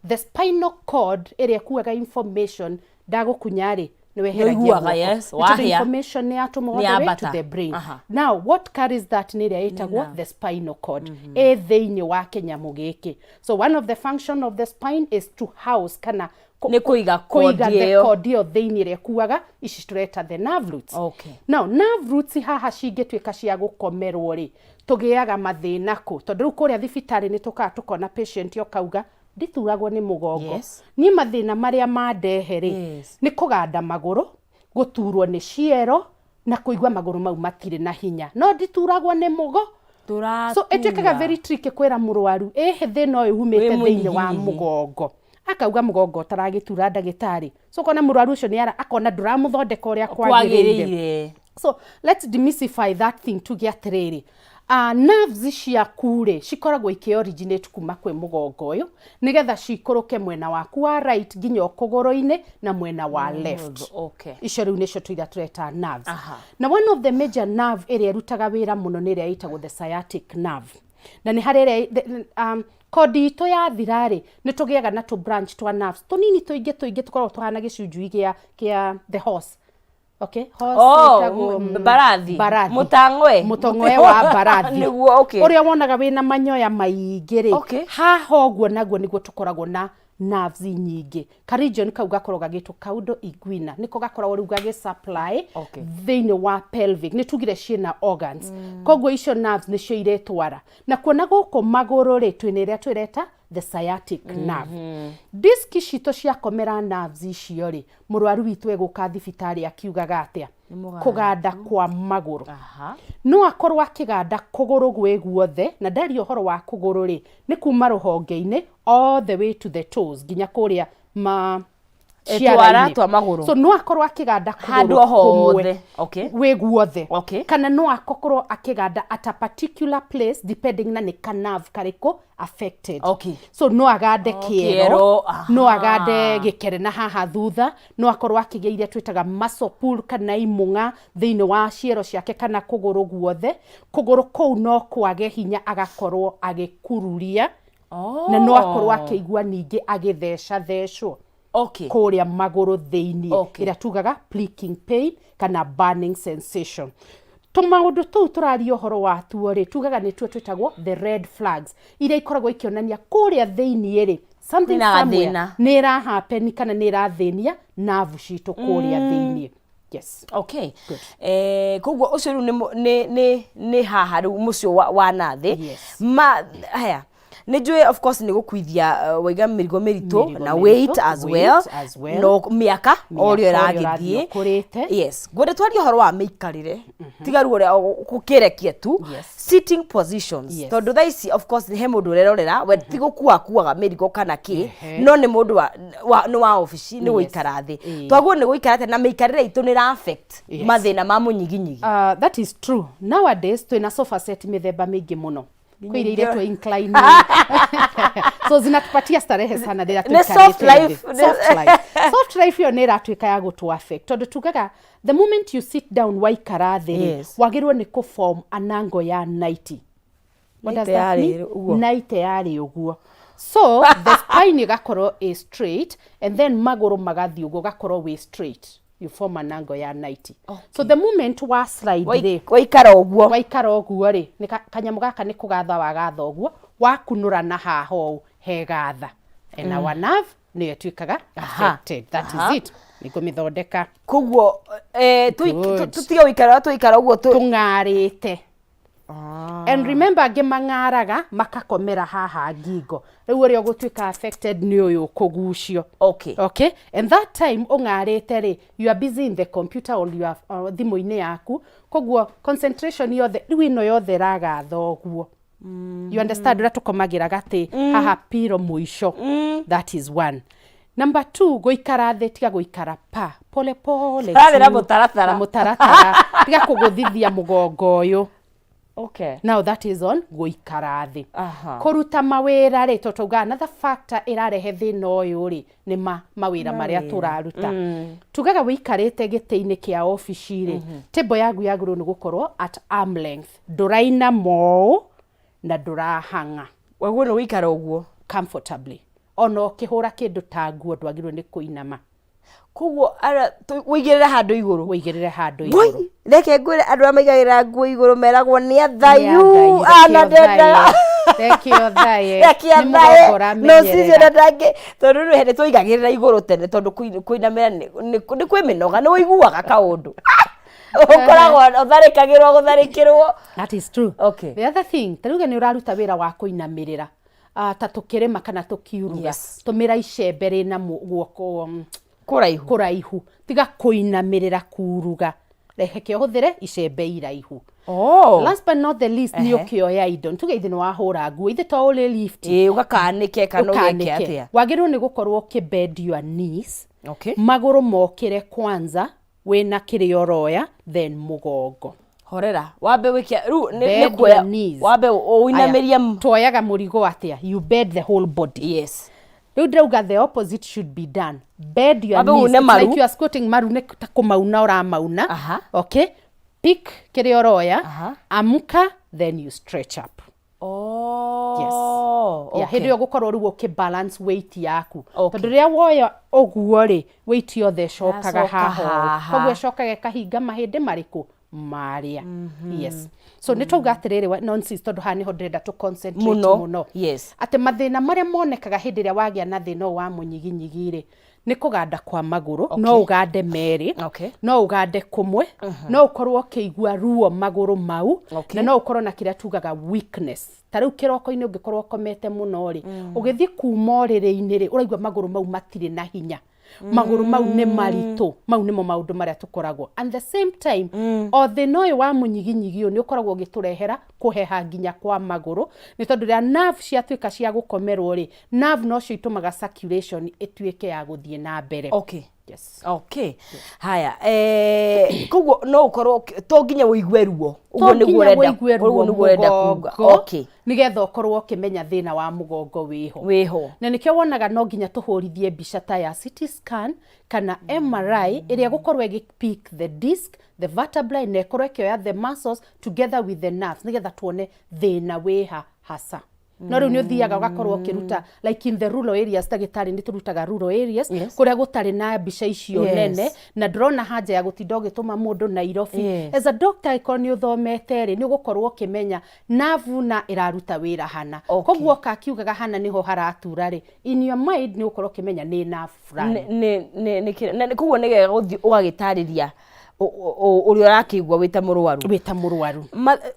S2: the spinal cord ĩrĩa ĩkuaga information, ndagũkunya rĩ, nĩ weheragia
S1: Nĩũiguaga,
S2: guoko.
S1: Yes,
S2: Nĩ tondũ
S1: wahĩa.
S2: information nĩ yatũmwo all
S1: Nĩ
S2: the way to
S1: yambata.
S2: the brain. Now what carries that nĩ ĩrĩa ĩtagwo the spinal cord, ĩ thĩinĩ wa kĩnyamũ gĩkĩ. So one of the function of the spine is to house kana
S1: Nĩ kũiga
S2: kũiga
S1: cord
S2: the
S1: ĩyo.
S2: cord ĩyo thĩinĩ ĩrĩa ĩkuaga ici tũreta the nerve roots. Now nerve roots haha cingĩtuĩka cia gũkomerwo rĩ, tũgĩaga mathĩna kũ? Tondũ rĩu kũrĩa thibitarĩ nĩ tũkaga tũkona patient ũkauga ndituragwo nĩ mũgongo, niĩ mathĩna marĩa mandehe rĩ, nĩ kũganda magũrũ, gũturwo nĩ ciero na kũigua magũrũ mau matirĩ na hinya, no ndituragwo nĩ mũgo. So ĩtuĩkaga very tricky kwĩra mũrwaru ĩhĩ thĩna ũyũ umĩte
S1: Wĩ
S2: thĩinĩ wa
S1: mũnyiginyigi.
S2: Mũgongo, akauga mũgongo ũtaragĩtura ndagĩtarĩ. So ũkona mũrwaru ũcio nĩ akona ndũramũthondeka ũrĩa kwagĩrĩire.
S1: Kwagĩrĩire.
S2: So let's demystify that thing, tuge atĩrĩrĩ, nerves ciaku rĩ, cikoragwo ikĩ originate kuma kwĩ mũgongo ũyũ nĩgetha cikũrũke mwena waku wa right nginya kũgũrũ-inĩ na mwena wa left. Icio rĩu nĩcio tũiria tũreta nerves. Na one of the major nerve ĩrĩa ĩrutaga wĩra mũno nĩ ĩrĩa ĩtagwo the sciatic nerve. Na nĩ harĩ ĩrĩa kodi itũ yathira rĩ, nĩ tũgĩaga na tũ branch twa nerves tũnini tũingĩ tũingĩ tũkoragwo tũhana gĩcunjui gĩa the horse. Okay, horse
S1: Oh,
S2: ĩtagwo,
S1: mbarathi.
S2: Mbarathi.
S1: Mũtang'oe.
S2: Mũtong'oe wa mbarathi.
S1: Nĩguo, okay.
S2: Ũrĩa wonaga wĩna manyoya maingĩ rĩ, haha ũguo naguo nĩguo tũkoragwo na nerves nyingĩ. Ka region kau gakoragwo gagĩtwo caudal equina, nĩko gakoragwo rĩu gagĩ supply thĩinĩ wa pelvic. Nĩ tugire ciĩna organs, koguo icio nerves nĩcio iretwara. Na kuona gũkũ magũrũ rĩ, twĩna ĩrĩa twĩreta the sciatic nerve. Disc citũ ciakomera nerves icio rĩ, mũrwaru witũ egũka thibitarĩ akiugaga atĩa?
S1: Mũganda.
S2: Kũganda kwa magũrũ. No akorwo akĩganda kũgũrũ gwĩ guothe, na ndaria ũhoro wa kũgũrũ rĩ, nĩ kuma rũhonge-inĩ all the way to the toes, nginya kũrĩa ma
S1: Twara
S2: ciara-inĩ.
S1: Twa magũrũ.
S2: So no akorwo akĩganda
S1: Handũ
S2: kũgũrũ
S1: o hothe.
S2: kũmwe wĩ guothe, kana no akorwo akĩganda at a particular place depending na nĩ ka nerve karĩkũ affected. So no agande kĩero,
S1: kĩero,
S2: no agande gĩkere na haha thutha, no akorwo akĩgĩa iria twĩtaga muscle pull kana imũng'a thĩinĩ wa ciero ciake kana kũgũrũ guothe. Kũgũrũ kũu no kwage hinya, agakorwo agĩkururia, na no akorwo akĩigua ningĩ agĩtheca thecwo kũrĩa magũrũ thĩinĩ, ĩrĩa tugaga pricking pain kana burning sensation. Tũmaũndũ tũu tũraria ũhoro watuo rĩ, tugaga nĩtuo twĩtagwo the red flags, iria ikoragwo ikĩonania kũrĩa thĩinĩ rĩ, something
S1: Kwĩna
S2: somewhere
S1: gathĩna.
S2: nĩ ĩrahappen kana nĩ ĩrathĩnia nerve citũ kũrĩa thĩinĩ, yes.
S1: Okay, koguo ũcio rĩu nĩ haha rĩu mũcio wa nathĩ. Ma haya Nĩ njũĩ of course nĩ gũkuithia waiga mĩrigo mĩritũ
S2: Mĩrigo
S1: na
S2: mĩritũ,
S1: weight as
S2: weight
S1: well,
S2: as well.
S1: no mĩaka o ũrĩa
S2: Mĩaka ũrĩa
S1: ĩragĩthiĩ.
S2: ũrathiĩ ũkũrĩte.
S1: Yes, ngwenda twarie ũhoro wa mĩikarĩre, tiga rĩu ũrĩa gũkĩrekia tu. Sitting positions. Tondũ thaa ici of course he mũndũ ũrerorera we ti gũkua akuaga mĩrigo kana kĩ, no nĩ mũndũ nĩ wa obici, nĩ gũikara thĩ. Twaguo nĩ gũikara atĩa na mĩikarĩre itũ nĩ ĩra affect mathĩna ma mũnyiginyigi?
S2: That is true. Nowadays twĩna sofa set mĩthemba mĩingĩ mũno. Kwĩ iria iretwo inclining. So zinatupatia starehe sana rĩrĩa
S1: Nĩ soft
S2: tũikarĩte thĩ.
S1: life.
S2: Soft life. Soft life ĩyo nĩ ĩratuĩka ya gũtũ affect tondũ tugaga the moment you sit down, waikara thĩ rĩ, wagĩrĩirwo nĩ kũ form an angle ya 90. What does
S1: 90
S2: that
S1: yarĩ
S2: mean?
S1: ũguo.
S2: 90 yarĩ ũguo. So the spine ĩgakorwo ĩ straight and then magũrũ magathiĩ ũguo, ũgakorwo wĩ straight. You form an angle ya 90. So the moment wa slide rĩ,
S1: Waikara ũguo,
S2: waikara ũguo rĩ, nĩ kanyamũ gaka nĩ kũgatha wagatha ũguo, wakunũra na haha ũũ he gatha, and our nerve nĩyo ĩtuĩkaga affected. That is it. Nĩ ngũmĩthondeka.
S1: Koguo
S2: Good.
S1: tũtige gũikara ũrĩa tũikara ũguo
S2: Tũng'arĩte. And remember, angĩ mang'araga makakomera haha ngingo. Rĩu ũrĩa ũgũtuĩka affected nĩ ũyũ ũkũgucio. Okay, and that time ũng'arĩte rĩ, you are busy in the computer or you are thimũ-inĩ yaku, koguo concentration yothe rĩu ĩno yothe ĩragatha ũguo. You understand ũrĩa tũkomagĩra gatĩ haha piro mũico? That is one. Number two, gũikara thĩ, tiga gũikara pa pole pole
S1: Ũrathiĩ na
S2: tu.
S1: mũtaratara.
S2: Na mũtaratara, tiga kũgũthithia mũgongo ũyũ. Now that is on gũikara thĩ. Kũruta mawĩra rĩ, tondũ taugaga another factor ĩrarehe thĩna ũyũ rĩ, nĩ mawĩra marĩa tũraruta. Tugaga wĩikarĩte gĩtĩ-inĩ kĩa obici rĩ, table yaku yagĩrĩirwo nĩ gũkorwo at arm length, ndũrainama ũũ na ndũrahang'a.
S1: Waguo nĩ gũikara ũguo
S2: comfortably. Ona ũkĩhũra kĩndũ ta nguo, ndwagĩrĩirwo nĩ kũinama.
S1: Koguo wĩigĩrĩre handũ igũrũ.
S2: Wĩigĩrĩre handũ
S1: Ngũi,
S2: igũrũ.
S1: Reke ngwĩre, andũ arĩa maigagĩrĩra nguo igũrũ meragwo nĩ athayu.
S2: Nĩ
S1: Ana ndendaga.
S2: Reke ũthaye.
S1: Reke
S2: Nĩ
S1: athaye.
S2: mũgongo
S1: No sisi
S2: ũramenyerera.
S1: ona ndangĩ, tondũ rĩu hĩndĩ twaigagĩrĩra igũrũ tene, tondũ kũinamĩra nĩ kwĩ mĩnoga, nĩ ũiguaga kaũndũ ũkoragwo ũtharĩkagĩrwo gũtharĩkĩrwo.
S2: That is true. The other thing, ta rĩu nĩ ũraruta wĩra wa kũinamĩrĩra, ta tũkĩrĩma kana tũkiuruga, tũmĩra icembe rĩna guoko
S1: kũraihu.
S2: Kũraihu. Tiga kũinamĩrĩra kuruga, reke ũhũthĩre icembe iraihu. Last but not the least, nĩ ũkĩoya indo, tuge ithe nĩ wahũra nguo, ithe to ũrĩ lift.
S1: Ĩĩ, ũgakanĩke kana ũgeke
S2: Ũkanĩke.
S1: Atĩa?
S2: Wagĩrĩirwo nĩ gũkorwo ũkĩ bend your knees, magũrũ mokĩre kwanza wĩna kĩrĩa ũroya, then mũgongo.
S1: Horera, wambe wĩke rĩu nĩ
S2: Bend
S1: kuoya
S2: your knees.
S1: Wambe ũinamĩrie.
S2: Aya, tuoyaga mũrigo atĩa? You bend the whole body. Rĩu ndĩrauga the opposite should be done. Bend your
S1: Wambe
S2: knees.
S1: une
S2: It's
S1: maru.
S2: like you are squatting. Maru nĩ ta kũmauna ũramauna. Okay, pick kĩrĩa ũroya, amka, then you stretch up.
S1: Oh,
S2: Yeah, hĩndĩ ĩyo gũkorwo rĩu ũkĩ balance weight yaku, tondũ rĩrĩa woya ũguo rĩ, weight yothe ĩcokaga
S1: Yacoka
S2: haha ũũ.
S1: Haha.
S2: Koguo ĩcokaga ĩkahinga mahĩndĩ marĩkũ marĩa. Yes, so nĩ twauga atĩrĩrĩ nonsense, tondũ haha nĩho ndĩrenda tũ concentrate
S1: Mũno.
S2: Mũno atĩ mathĩna marĩa monekaga hĩndĩ ĩrĩa wagĩa na thĩna ũyũ wa mũnyiginyigi rĩ, nĩ kũganda kwa magũrũ. No ũgande merĩ, no ũgande kũmwe, no ũkorwo ũkĩigua ruo magũrũ mau, na no ũkorwo na kĩrĩa tugaga weakness. Ta rĩu kĩroko-inĩ ũngĩkorwo ũkomete mũno rĩ, ũgĩthiĩ kuma ũrĩrĩ-inĩ rĩ, ũraigua magũrũ mau matirĩ na hinya, magũrũ mau nĩ maritũ. Mau nĩmo maũndũ marĩa tũkoragwo. And the same time, o thĩna ũyũ wa mũnyiginyigi ũyũ nĩ ũkoragwo ũgĩtũrehera kũheha nginya kwa magũrũ, nĩ tondũ rĩrĩa nerve ciatuĩka cia gũkomerwo rĩ, nerve nocio itũmaga circulation ĩtuĩke ya gũthiĩ na mbere. Yes.
S1: Okay, haya, koguo no ũkorwo to nginya ũigue ruo ũguo
S2: To
S1: nĩguo
S2: nginya
S1: ũrenda
S2: ũigue ruo
S1: ũguo nĩguo ũrenda kuga.
S2: mũgongo, nĩgetha ũkorwo ũkĩmenya thĩna wa mũgongo wĩho.
S1: Wĩho.
S2: Na nĩkĩo wonaga no nginya tũhũrithie mbica ta ya CT scan kana MRI, ĩrĩa gũkorwo ĩgĩ pick the disc, the vertebrae, na ĩkorwo ĩkĩoya the muscles together with the nerves, nĩgetha tuone thĩna wĩha hasa. No rĩu nĩ ũthiaga ũgakorwo ũkĩruta like in the rural areas, ndagĩtarĩ nĩ tũrutaga rural areas kũrĩa gũtarĩ na mbica icio nene, na ndũrona haja ya gũtinda ũgĩtũma mũndũ Nairobi. As a doctor, angĩkorwo nĩ ũthomete rĩ, nĩ ũgũkorwo ũkĩmenya nerve na ĩraruta wĩra hana. Koguo oka akiugaga hana nĩho haratura rĩ, in your mind nĩ ũgũkorwo ũkĩmenya nĩ nerve fulani.
S1: Nĩ- nĩ- nĩ- nĩ kĩ- na koguo nĩ wega gũthiĩ ũgagĩtarĩria. Ũrĩa ũrakĩigua wĩ ta mũrwaru.
S2: Wĩ ta mũrwaru.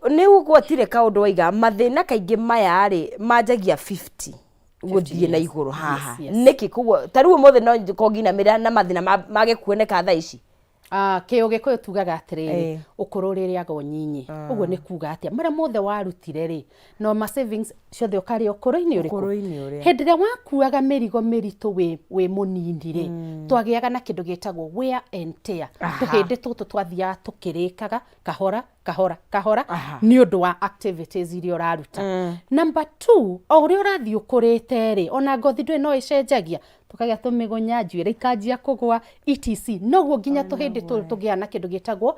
S1: Nĩ ũgwatire kaũndũ waiga mathĩna kaingĩ maya rĩ manjagia 50 gũthiĩ na igũrũ haha. Nĩkĩ? Koguo ta rĩu ũmũthĩ no ngorwo ngĩinamĩrĩra na mathĩna mage kuoneka thaa ici.
S2: Ah, kĩũgĩkũyũ tugaga atĩrĩrĩ, ũkũrũ ũrĩrĩaga ũnyinyi. Ũguo nĩ kuga atĩa? Marĩa mothe warutire rĩ, no ma savings ciothe ũkarĩa ũkũrũ-inĩ ũrĩkũ?
S1: Ũkũrũ-inĩ ũrĩa.
S2: Hĩndĩ ĩrĩa wakuaga mĩrigo mĩritũ wĩ mũnini rĩ, twagĩaga na kĩndũ gĩtagwo wear and tear. Tũhĩndĩ tũtũ twathiaga tũkĩrĩkaga kahora kahora kahora nĩ ũndũ wa activities iria ũraruta. Number two, o ũrĩa ũrathiĩ ũkũrĩte rĩ, ona ngothi ndũĩ no ĩcenjagia, tũkagĩa tũmĩgũnya, njuĩrĩ ikanjia kũgũa, etc. Noguo nginya tũhĩndĩ tũtũ tũgĩaga na kĩndũ gĩtagwo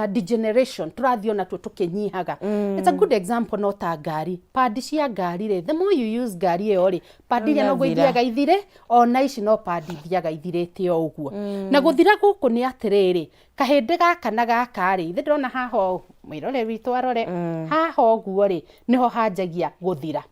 S2: degeneration, tũrathiĩ onatuo tũkĩnyihaga. It's a good example no ta ngari, padi cia ngari rĩ, the more you use ngari ĩyo rĩ, padi iria noguo
S1: Irathira.
S2: ithiaga ithire, ona ici no padi ithiaga ithirĩte o ũguo. Na gũthira gũkũ nĩ atĩrĩrĩ, kahĩndĩ gaka na gaka rĩ, ithe ndĩrona haha ũũ, mwĩrore witũ arore, haha ũguo rĩ, nĩho hanjagia gũthira.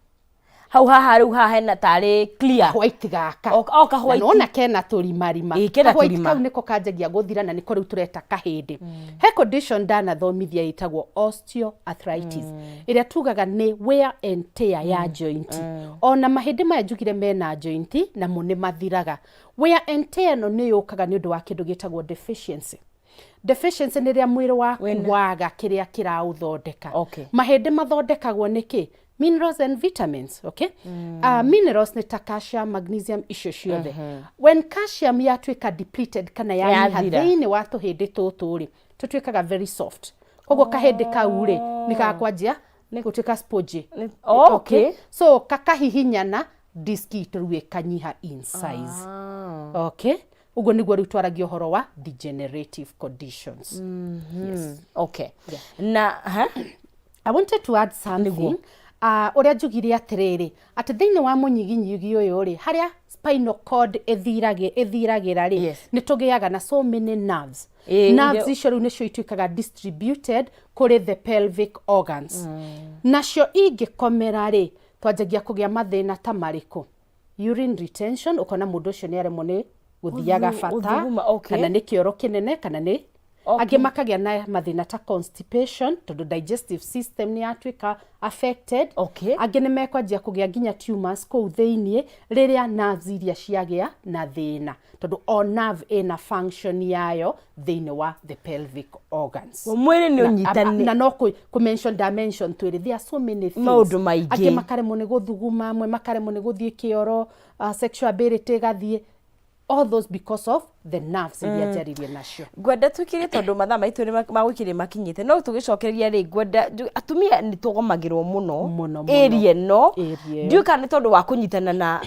S1: Hau haha rĩu haha hena tarĩ clear.
S2: White gaka.
S1: O ka white.
S2: Na nĩwona kena tũrimarima.
S1: Ĩĩ, kena
S2: Ka white
S1: tũrima.
S2: kau nĩko kanjagia gũthira na nĩko rĩu tũreta kahĩndĩ. He condition ndanathomithia ĩtagwo osteoarthritis, ĩrĩa tugaga nĩ wear and tear ya joint. Ona mahĩndĩ maya njugire mena joint, namo nĩ mathiraga. Wear and tear ĩno nĩ yũkaga nĩ ũndũ wa kĩndũ gĩtagwo deficiency. Deficiency nĩ rĩrĩa mwĩrĩ waku waga kĩrĩa kĩraũthondeka. Mahĩndĩ mathondekagwo nĩ kĩ? Minerals and vitamins, okay? Minerals nĩ ta calcium, magnesium, icio ciothe. When calcium yatuĩka depleted kana yanyiha
S1: Yathira.
S2: thĩinĩ wa tũhĩndĩ tũtũ rĩ, tũtuĩkaga very soft. Koguo kahĩndĩ kau rĩ, nĩ gakwanjia gũtuĩka spongy. So kakahihinyana, disk itũ rĩu ĩkanyiha in size. Okay? Ũguo nĩguo rĩu twaragia ũhoro wa degenerative conditions. Yes.
S1: Okay. Na ha?
S2: I wanted to add something. Ũrĩa njugire atĩrĩrĩ, atĩ thĩinĩ wa mũnyiginyigi ũyũ rĩ, harĩa spinal cord ĩthiragĩra rĩ, nĩ tũgĩaga na so many nerves. Nerves icio rĩu nĩcio ituĩkaga distributed kũrĩ the pelvic organs. Nacio ingĩkomera rĩ, twanjagia kũgĩa mathĩna ta marĩkũ? Urine retention, ũkona mũndũ ũcio nĩ aremwo nĩ gũthiaga bata,
S1: Gũthuguma,
S2: kana nĩ kĩoro kĩnene, kana nĩ angĩ makagĩa na mathĩna ta constipation, tondũ digestive system nĩ yatuĩka affected. Angĩ nĩ mekwanjia kũgĩa nginya tumors kũu thĩiniĩ rĩrĩa nerves iria ciagĩa na thĩna, tondũ o nerve ĩna function yayo thĩinĩ wa the pelvic organs.
S1: Mwĩrĩ nĩ ũnyitanĩ.
S2: Na no kũ mention dimension twĩrĩ, there are so many things.
S1: Maũndũ maingĩ.
S2: Angĩ makaremwo nĩ gũthuguma, amwe makaremwo nĩ gũthiĩ kĩoro, sexual ability ĩgathiĩ, all those because of the nerves iria njaririe nacio.
S1: Ngwenda tũkĩrie tondũ mathaa maitũ nĩ ma gũikĩria makinyĩte, no tũgĩcokereria rĩ, ngwenda atumia nĩ tũgomagĩrwo mũno
S2: Mũno, mũno.
S1: Area ĩno.
S2: Area ĩyo.
S1: Ndiũĩ kana nĩ tondũ wa kũnyitana na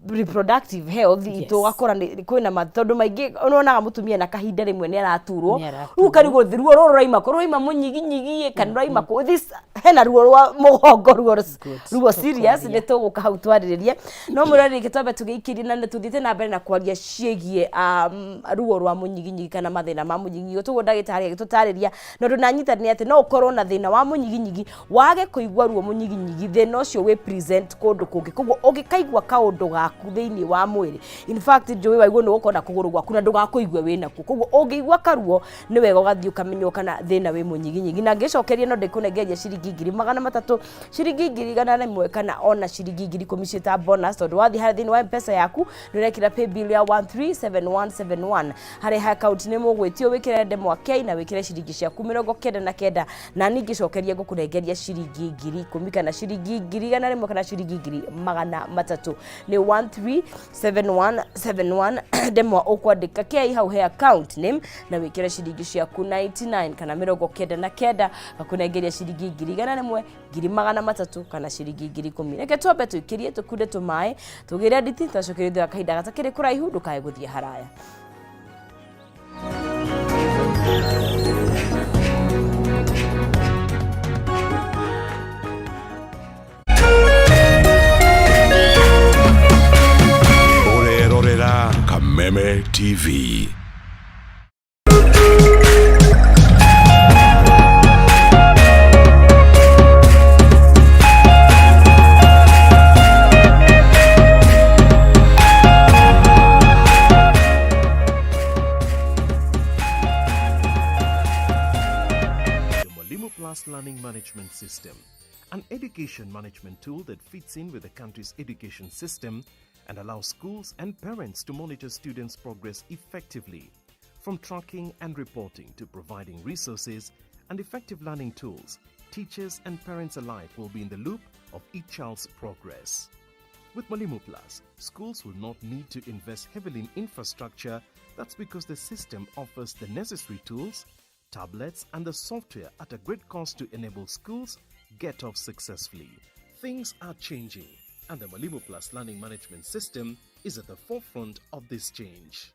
S1: reproductive health itũ, ũgakora nĩ kwĩna tondũ maingĩ nĩwonaga mũtumia na kahinda rĩmwe nĩ araturwo.
S2: Nĩ araturwo.
S1: Rĩu ũkarigwo ruo rũrũ rũraima kũ, rũraima mũnyiginyigi kana rũraima kũ? This hena ruo rwa mũgongo, ruo ruo serious. Nĩ tũgũka hau twarĩrĩrie, no mũrori rĩngĩ twambe tũgĩikĩrie na nĩ tũthiĩte na mbere na kwaria ciĩgiĩ ruo rwa mũnyiginyigi kana mathĩna ma mũnyiginyigi. Tũguo ndagĩtarĩ agĩtũtarĩria, na ũndũ nanyita nĩ atĩ no ũkorwo na thĩna wa mũnyiginyigi wage kũigua ruo mũnyiginyigi, thĩna ũcio wĩ present kũndũ kũngĩ. Koguo ũngĩkaigua kaũndũ gaku thĩinĩ wa mwĩrĩ, in fact njũĩ waigua nĩ ũgũkorwo na kũgũrũ gwaku na ndũgakũigue wĩnakuo, koguo ũngĩigua karuo nĩ wega ũgathiĩ ũkamenywo kana thĩna wĩ mũnyiginyigi. Na ngĩcokeria no ndĩkũnengeria ciringi 300,000, ciringi 100,000, kana ona ciringi 10,000 ciĩ ta bonus, tondũ wathiĩ harĩa thĩinĩ wa M-Pesa yaku nĩ ũrekĩra paybill ya 137171 harĩa account nĩ mũgwĩtio wĩkĩre ndemwa K na wĩkĩre ciringi ciaku 99, na niĩ ngĩcokeria ngũkũnengeria ciringi 10,000 kana ciringi 100,000 kana ciringi 300,000. Nĩ 137171, ndemwa ũkwandĩka K hau he account name na wĩkĩre ciringi ciaku 99 kana 99, gakũnengeria ciringi 100,000, 300,000 kana ciringi 10,000. Reke twambe tũikĩrie tũkunde tũmaĩ tũgĩre nditi, twacokeria thutha wa kahinda gatakĩrĩ kũraihu. Ndũkae gũthiĩ haraya.
S3: Ũrerorera Kameme TV.
S4: Plus Learning Management System, an education management tool that fits in with the country's education system and allows schools and parents to monitor students' progress effectively. From tracking and reporting to providing resources and effective learning tools, teachers and parents alike will be in the loop of each child's progress. With Mwalimu Plus, schools will not need to invest heavily in infrastructure. That's because the system offers the necessary tools, tablets, and the software at a great cost to enable schools get off successfully. Things are changing, and the Mwalimu Plus learning management system is at the forefront of this change.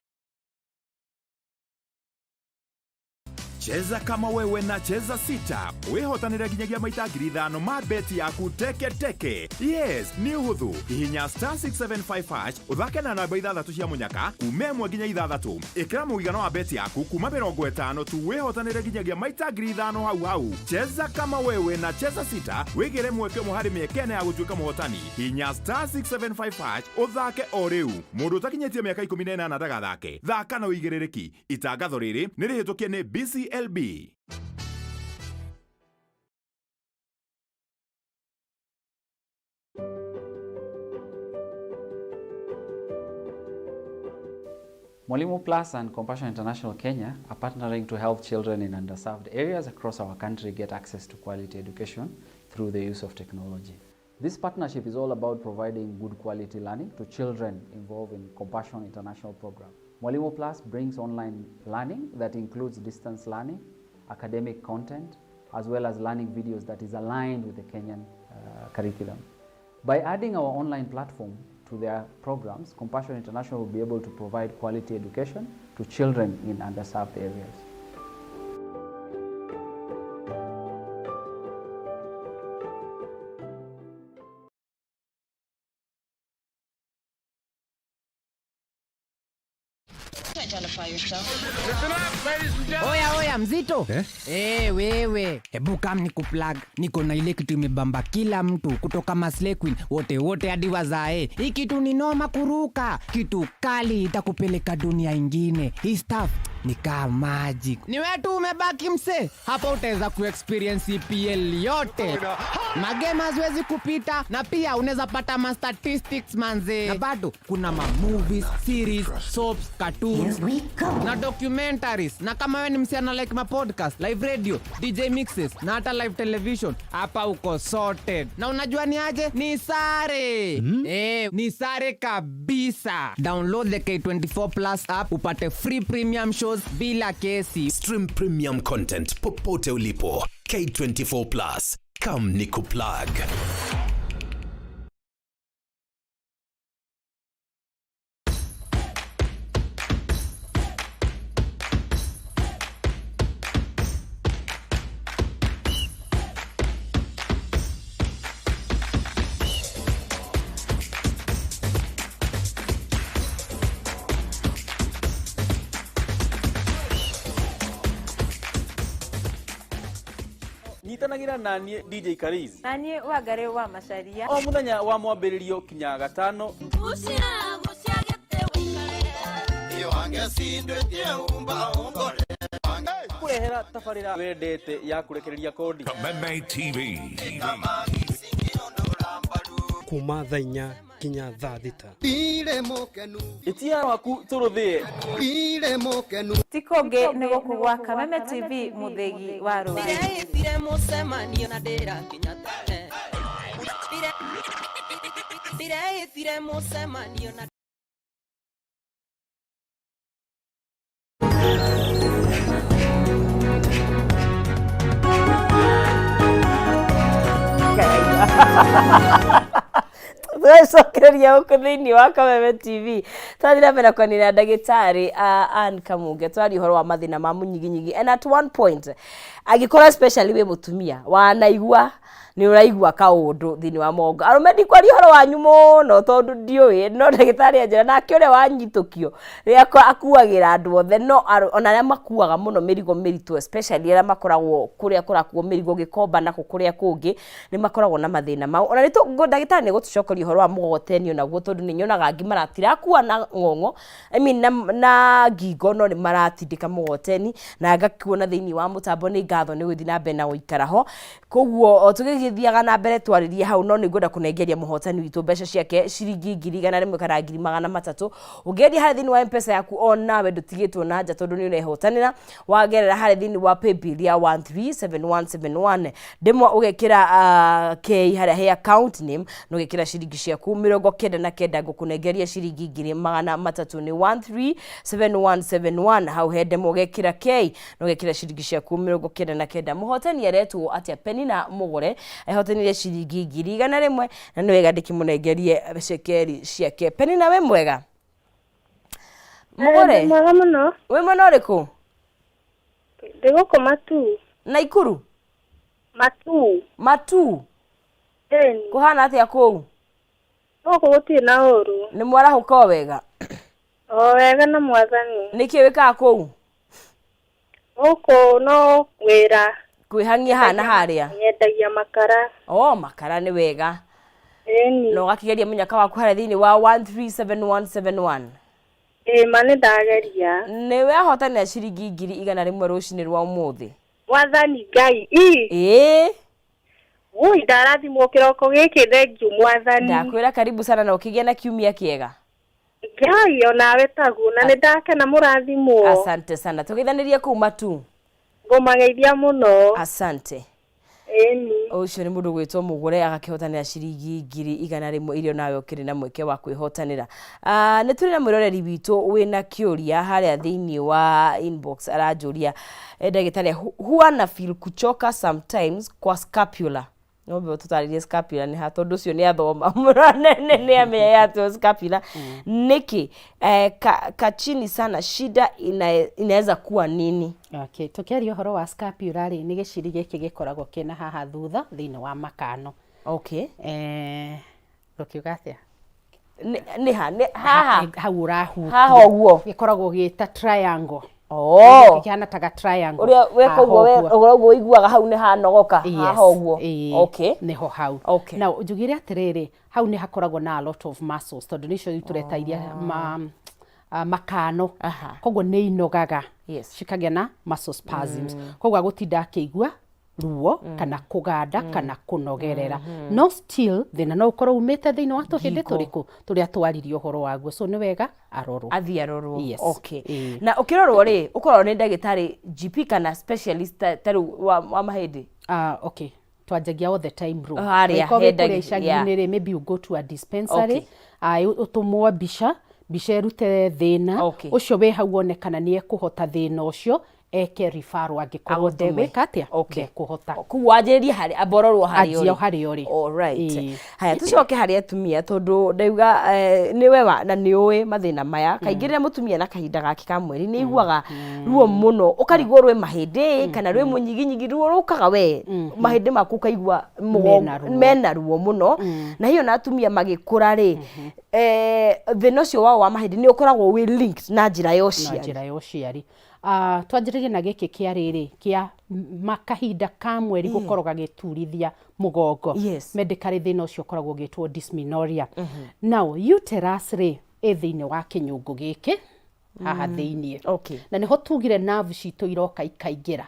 S3: Cheza kama wewe na Cheza Sita wihotanire nginyagia maita 5,000 ma beti yaku teke teke. Yes, nĩ ũhũthũ. Hihinya *675 hash, ũthake na namba ithathatũ cia mũnyaka kuma 1 nginya 6. Ĩkĩra mũigana wa beti yaku kuma 50 tu, wĩhotanĩre nginyagia maita 5,000 hau hau. Cheza kama wewe na Cheza Sita, wĩgĩre mweke ũmwe harĩ mĩeke 4 ya gũtuĩka mũhotani. Hihinya *675 hash ũthake o rĩu. Mũndũ ũtakinyĩtie mĩaka 18 ndagathake. Thaka na ũigĩrĩrĩki. Itangatho rĩrĩ nĩ rĩhĩtũkie nĩ BCLB.
S5: Mwalimu Plus and Compassion International Kenya are partnering to help children in underserved areas across our country get access to quality education through the use of technology. This partnership is all about providing good quality learning to children involved in Compassion International program. Mwalimu Plus brings online learning that includes distance learning, academic content, as well as learning videos that is aligned with the Kenyan curriculum. By adding our online platform to their programs, Compassion International will be able to provide quality education to children in underserved areas.
S6: Oya oya, mzito eh? Eh, wewe hebu kam nikuplug. Niko na ile kitu imebamba kila mtu kutoka maslay queen wote wote hadi wazae. Hii kitu ni noma kuruka, kitu kali itakupeleka dunia ingine. Hii stuff ni kaa magic. Ni wewe tu umebaki mse hapa, utaweza kuexperience EPL yote, magame haziwezi kupita, na pia unaweza pata ma statistics manze, na bado kuna ma movies, series, soaps, cartoons na documentaries. Na kama wewe ni msichana like ma podcast, live radio, DJ mixes na hata live television, hapa uko sorted. Na unajua ni aje? Ni sare. Eh, ni sare kabisa. Download the K24 Plus app upate free premium shows bila kesi.
S7: Stream premium content popote ulipo. K24 Plus. Come nikuplug.
S8: Nyitanagĩra naniĩ DJ Karizi
S9: na niĩ Wangarĩ wa Macaria
S8: o mũthenya wa mwambĩrĩrio kinya gatano. Kũrehera tabarĩra wendete ya kũrekereria kodi.
S3: Kameme TV.
S10: Kuma thaa 4 nginya thaa 6.
S8: Ĩtia waku tũrũthĩe.
S9: Ti kũngĩ nĩ gũkũ gwa Kameme TV, mũthĩgi wa rũrĩrĩ.
S11: Ndĩreĩtire mũcemanio na ndĩrakinya tene. Ndĩreĩtire mũcemanio na
S1: Tũgacokereria gũkũ thĩinĩ wa Kameme TV, twathiĩ na mbere na kwaranĩria na ndagĩtarĩ Ann Kamunge. Twaria ũhoro wa mathĩna ma mũnyiginyigi, and at one point angĩkorwo especially wĩ mũtumia wanaigua nĩ ũraigua kaũndũ thĩinĩ wa mongo. Arũme ndikwaria ũhoro wanyu mũno tondũ ndiũĩ, no ndagĩtarĩ anjĩra nake ũrĩa wanyitũkio rĩrĩa akuagĩra andũ othe, no ona arĩa makuaga mũno mĩrigo mĩritũ, especially arĩa makoragwo kũrĩa kũrakuo mĩrigo gĩkomba na kũrĩa kũngĩ, nĩ makoragwo na mathĩna mau. Ona nĩ ndagĩtarĩ nĩ gũtũcokeria ũhoro wa mũgogoteni onaguo, tondũ nĩ nyonaga angĩ maratirakua na ng'ong'o, I mean, na ngingo, no nĩ maratindĩka mũgogoteni na ngakuona thĩinĩ wa mũtambo nĩ ngatho nĩ gũthiĩ na mbere na gũikara ho. Koguo o tũgĩgĩthiaga na mbere twarĩrie hau, no nĩ ngwenda kũnengeria mũhotani witũ mbeca ciake ciringi 100,000 kana 300,000. Ũngĩendia harĩ thĩinĩ wa Mpesa yaku o nawe ndũtigĩtwo na nja tondũ nĩ ũrehotanĩra. Wagerera harĩ thĩinĩ wa paybill ya 137171 ndemwa ũgekĩra K harĩa he account name na ũgekĩra ciringi ciaku 99, ngũkũnengeria ciringi 300,000 nĩ 137171 hau he ndemwa ũgekĩra K na ũgekĩra ciringi ciaku 99. Mũhotani aretwo atĩa? Penina Mũgũre ehotanire ciringi 100,000 na nĩ wega ndĩkĩmũnengerie cekeri ciake. Penina, wĩ mwega? Mũgũre.
S12: Ndĩ mwega mũno.
S1: Wĩ mwena ũrĩkũ?
S12: Ndĩ gũkũ Matuu.
S1: Naikuru?
S12: Matuu.
S1: Matuu.
S12: Ĩni.
S1: Kũhana atĩa kũu?
S12: Gũkũ gũtirĩ na ũru.
S1: Nĩ mwarahũka o wega?
S12: O wega na mwathani.
S1: Nĩkĩ wĩkaga kũu?
S12: Gũkũ no wĩra.
S1: Kwĩhang'ia haha na harĩa?
S12: Nyendagia makara.
S1: O makara nĩ wega.
S12: Ĩni.
S1: Na ũgakĩgeria mũnyaka waku harĩa thĩinĩ wa 137171?
S12: Ĩĩ ma nĩ ndageria.
S1: Nĩ wehotanĩra ciringi 100,000 rũcinĩ rwa ũmũthĩ.
S12: Mwathani Ngai. Ii.
S1: Ĩĩ.
S12: Ui, ndarathimwo kĩroko gĩkĩ, thengiũ mwathani.
S1: Ndakwĩra karibu sana na ũkĩgĩa na kiumia kĩega.
S12: Ngai onawe taguo, na nĩ ndakena, mũrathimwo.
S1: Asante sana, tũgeithanĩrie kũu Matu.
S12: Ngũmageithia mũno.
S1: Asante.
S12: Ĩni.
S1: Ũcio nĩ mũndũ gwĩtwo Mũgũre agakĩhotanĩra ciringi 100,000 iria nawe ũkĩrĩ na mweke wa kwĩhotanĩra. Nĩ tũrĩ na mwĩroreri witũ wĩna kĩũria harĩa thĩinĩ wa inbox, aranjũria, ndagĩtarĩ, huwa na feel kuchoka sometimes kwa scapula. No mbere tũtarĩrie scapula nĩ ha, tondũ ũcio nĩ athoma mũno nĩ amenya atĩ scapula nĩkĩ. Kachini sana, shida inaweza kuwa nini?
S2: Okay, tũkĩaria ũhoro wa scapula rĩ, nĩ gĩciri gĩkĩ gĩkoragwo kĩna haha thutha thĩinĩ wa makano. Ũkiuga atĩa?
S1: Nĩ ha? Nĩ haha?
S2: Hau ũrahutia.
S1: Haha ũguo?
S2: Gĩkoragwo gĩta triangle.
S1: Oh.
S2: Kĩhana ta ga triangle.
S1: Ũrĩa weka
S2: Haha
S1: ũguo
S2: ũguo.
S1: Ũguo ũguo ũiguaga hau nĩ hanogoka.
S2: Yes,
S1: Haha ũguo.
S2: ĩĩ, nĩho hau. Na njugire atĩrĩrĩ, hau nĩ hakoragwo na a lot of muscles tondũ nĩcio rĩu tũreta iria makano. Koguo nĩ inogaga. Cikagĩa na muscle spasms. Koguo agũtinda akĩigua ruo kana kũganda kana kũnogerera. No still thĩna no ũkorwo umĩte thĩinĩ wa tũhĩndĩ
S1: Ngingo.
S2: tũrĩkũ tũrĩa twaririe ũhoro waguo, so nĩ wega arorwo.
S1: Athiĩ arorwo.
S2: Yes.
S1: Okay. Na ũkĩrorwo rĩ, ũkorwo nĩ ndagĩtarĩ GP kana specialist ta rĩu wa mahĩndĩ?
S2: Ah, okay, twanjagia all the time room.
S1: Harĩa,
S2: Angĩkorwo
S1: he
S2: wĩ kũrĩa
S1: ndagĩ- yeah.
S2: icagi-inĩ rĩ, maybe you go to a dispensary. Ũtũmwo mbica, mbica ĩrute thĩna ũcio wĩ hau, wone kana nĩ ekũhota thĩna ũcio, eke referral angĩkorwo
S1: Agũtũme.
S2: ndegwĩka atĩa, ndekũhota.
S1: Koguo wanjĩrĩrie harĩ ambororwo harĩa
S2: Anjie
S1: ũrĩ.
S2: o harĩa ũrĩ.
S1: Alright.
S2: Ĩĩ.
S1: Haya, tũcoke harĩ atumia tondũ ndauga nĩwe wa na nĩ ũĩ mathĩna maya. Kaingĩ rĩrĩa mũtumia na kahinda gake ka mweri nĩ aiguaga ruo mũno, ũkarigwo rwĩ mahĩndĩ kana rwĩ mũnyiginyigi, ruo rũkaga we mahĩndĩ maku ũkaigua mũgongo
S2: Mena ruo.
S1: Mena ruo mũno. Na hiyo na atumia magĩkũra rĩ, thĩna ũcio wao wa mahĩndĩ nĩ ũkoragwo wĩ linked na njĩra ya
S2: Na
S1: ũciari.
S2: Njĩra ya ũciari. Twanjĩrĩrie na gĩkĩ kĩa rĩrĩ kĩa kahinda ka mweri gũkorwo gagĩturithia mũgongo. Medically thĩna ũcio ũkoragwo ũgĩtwo dysmenorrhea. Now uterus rĩ, ĩ thĩinĩ wa kĩnyũngũ gĩkĩ haha thĩinĩ. Na nĩho tugire nerve citũ iroka ikaingĩra.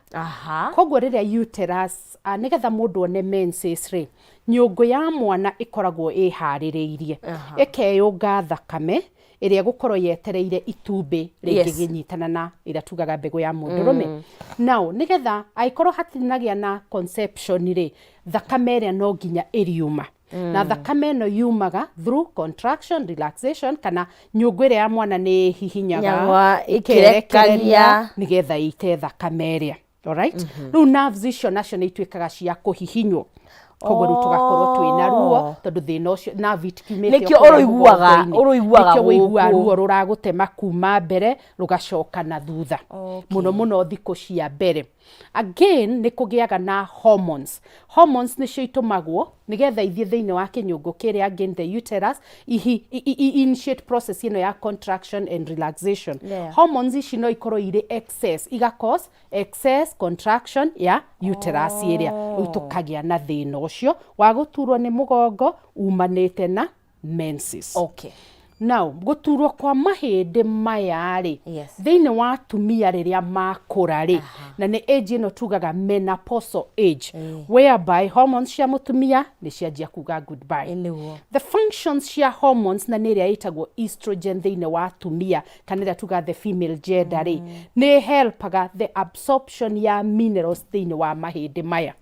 S2: Koguo rĩrĩa uterus, nĩgetha mũndũ one menses rĩ, nyũngũ ya mwana ĩkoragwo ĩharĩrĩirie. Ĩkeyũnga thakame ĩrĩa ĩgũkorwo yetereire itumbĩ rĩngĩkĩnyitana na ĩrĩa tugaga mbegũ ya mũndũrũme. Now nĩgetha angĩkorwo hatinagĩa na conception rĩ, thakame ĩrĩa no nginya ĩriuma. Na thakame ĩno yumaga through contraction, relaxation, kana nyũngũ ĩrĩa ya mwana nĩ ĩhihinyaga
S1: Nyagwa
S2: ĩkerekereria
S1: ĩkĩrekagia.
S2: Nĩgetha ĩite thakame ĩrĩa. Alright? Rĩu nerves icio nacio nĩ ituĩkaga cia kũhihinywo, koguo rĩu tũgakorwo twĩna ruo tondũ thĩna ũcio nerve itikiumĩte
S1: Nĩkĩo
S2: o kũrĩa
S1: ũrũiguaga-
S2: mũgongo-inĩ.
S1: Ũrũiguaga
S2: Nĩkĩo ũiguaga
S1: gũkũ.
S2: Ruo rũragũtema kuma mbere rũgacoka na thutha, mũno mũno thikũ cia mbere. Again nĩ kũgĩaga na hormones. Hormones nĩcio itũmagwo nĩgetha ithiĩ thĩinĩ wa kĩnyũngũ kĩrĩa, again the uterus, initiate process ĩno ya contraction and relaxation. Hormones ici no ikorwo irĩ excess, iga cause excess contraction ya uterus ĩrĩa, rĩu tũkagĩa na thĩna ũcio wa gũturwo nĩ mũgongo umanĩte na menses. Now gũturwo kwa mahĩndĩ maya rĩ, thĩinĩ wa atumia rĩrĩa makũra rĩ, na nĩ age ĩno tugaga menopausal age, whereby hormones cia mũtumia nĩ cianjia kuga goodbye. The functions cia hormones, na nĩ ĩrĩa ĩtagwo estrogen thĩinĩ wa atumia, kana ĩrĩa tugaga the female gender rĩ, nĩ helpaga the absorption ya minerals thĩinĩ wa mahĩndĩ maya.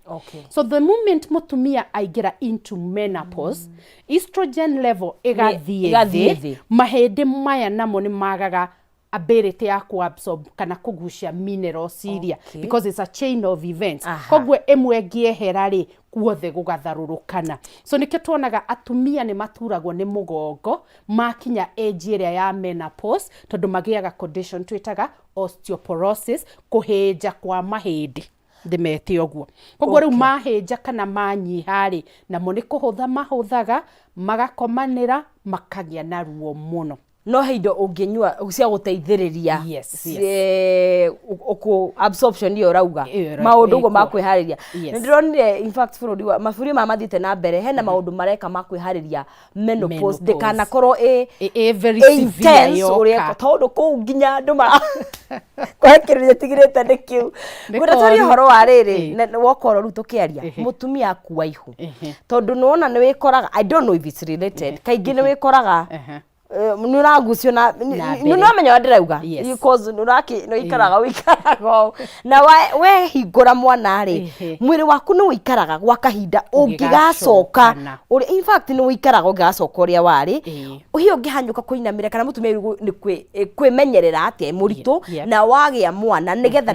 S2: So the moment mũtumia aingĩra into menopause, estrogen level ĩgathiĩ
S1: Ĩgathiĩ
S2: thĩ,
S1: thĩ.
S2: Mahĩndĩ maya namo nĩ magaga ability ya kuabsorb kana kũgucia minerals iria, because it's a chain of events. Koguo ĩmwe ĩngĩehera rĩ, guothe gũgatharũrũkana. So nĩkĩo tuonaga atumia nĩ maturagwo nĩ mũgongo makinya age ĩrĩa ya menopause, tondũ magĩaga condition twĩtaga osteoporosis, kũhĩnja kwa mahĩndĩ, ndĩmete ũguo. Koguo rĩu mahĩnja kana manyiha rĩ, namo nĩ kũhũtha mahũthaga, magakomanĩra, makagĩa na ruo mũno.
S1: No he indo ũngĩnyua cia gũteithĩrĩria
S2: Yes.
S1: Ũkũ absorption ĩyo ũrauga,
S2: Ĩyo
S1: maũndũ ũguo
S2: ĩkuo.
S1: ma kwĩharĩria. Nĩ ndĩronire, in fact, bũrũri wa mabũrũri maya mathiĩte na mbere, hena maũndũ mareka ma kwĩharĩria menopause
S2: Menopause.
S1: ndĩkanakorwo ĩ
S2: Ĩ very
S1: ĩ
S2: severe
S1: intense
S2: yoka.
S1: ũrĩa, tondũ kũu nginya andũ mara kũhe kĩrĩa tigirĩte nĩ kĩu.
S2: Nĩ
S1: Ngwenda twarie
S2: koru.
S1: ũhoro wa rĩrĩ wokorwo rĩu tũkĩaria mũtumia akua ihu, tondũ nĩwona nĩ wĩkoraga, I don't know if it's related, kaingĩ nĩ wĩkoraga nĩ ũragucio na
S2: Na
S1: nĩ
S2: mbere.
S1: ũramenya ũrĩa ndĩrauga.
S2: Yes.
S1: Because nĩ ũraki nĩ ũikaraga ũikaraga ũũ. Na wehingũra mwana rĩ, mwĩrĩ waku nĩ ũikaraga gwa kahinda ũngĩgacoka
S2: Ũngĩgacokana.
S1: ũrĩa, in fact, nĩ ũikaraga ũngĩgacoka ũrĩa warĩ. Hiyo ũngĩhanyũka kũinamĩra kana mũtumia rĩu nĩ kwĩmenyerera atĩa mũritũ na wagĩa mwana, nĩgetha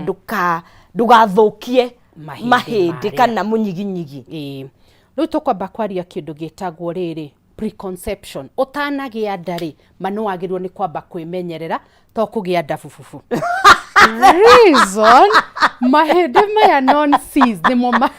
S1: ndũgathũkie
S2: mahĩndĩ
S1: mahĩndĩ
S2: marĩa.
S1: Kana mũnyiginyigi?
S2: Ĩĩ. Rĩu tũkwamba kwaria kĩndũ gĩtagwo rĩrĩ, preconception. Ũtanagĩa nda rĩ, ma nĩ wagĩrĩirwo nĩ kwamba kwĩmenyerera, to kũgĩa nda bububu. Reason, mahĩndĩ maya non cis nĩmo ma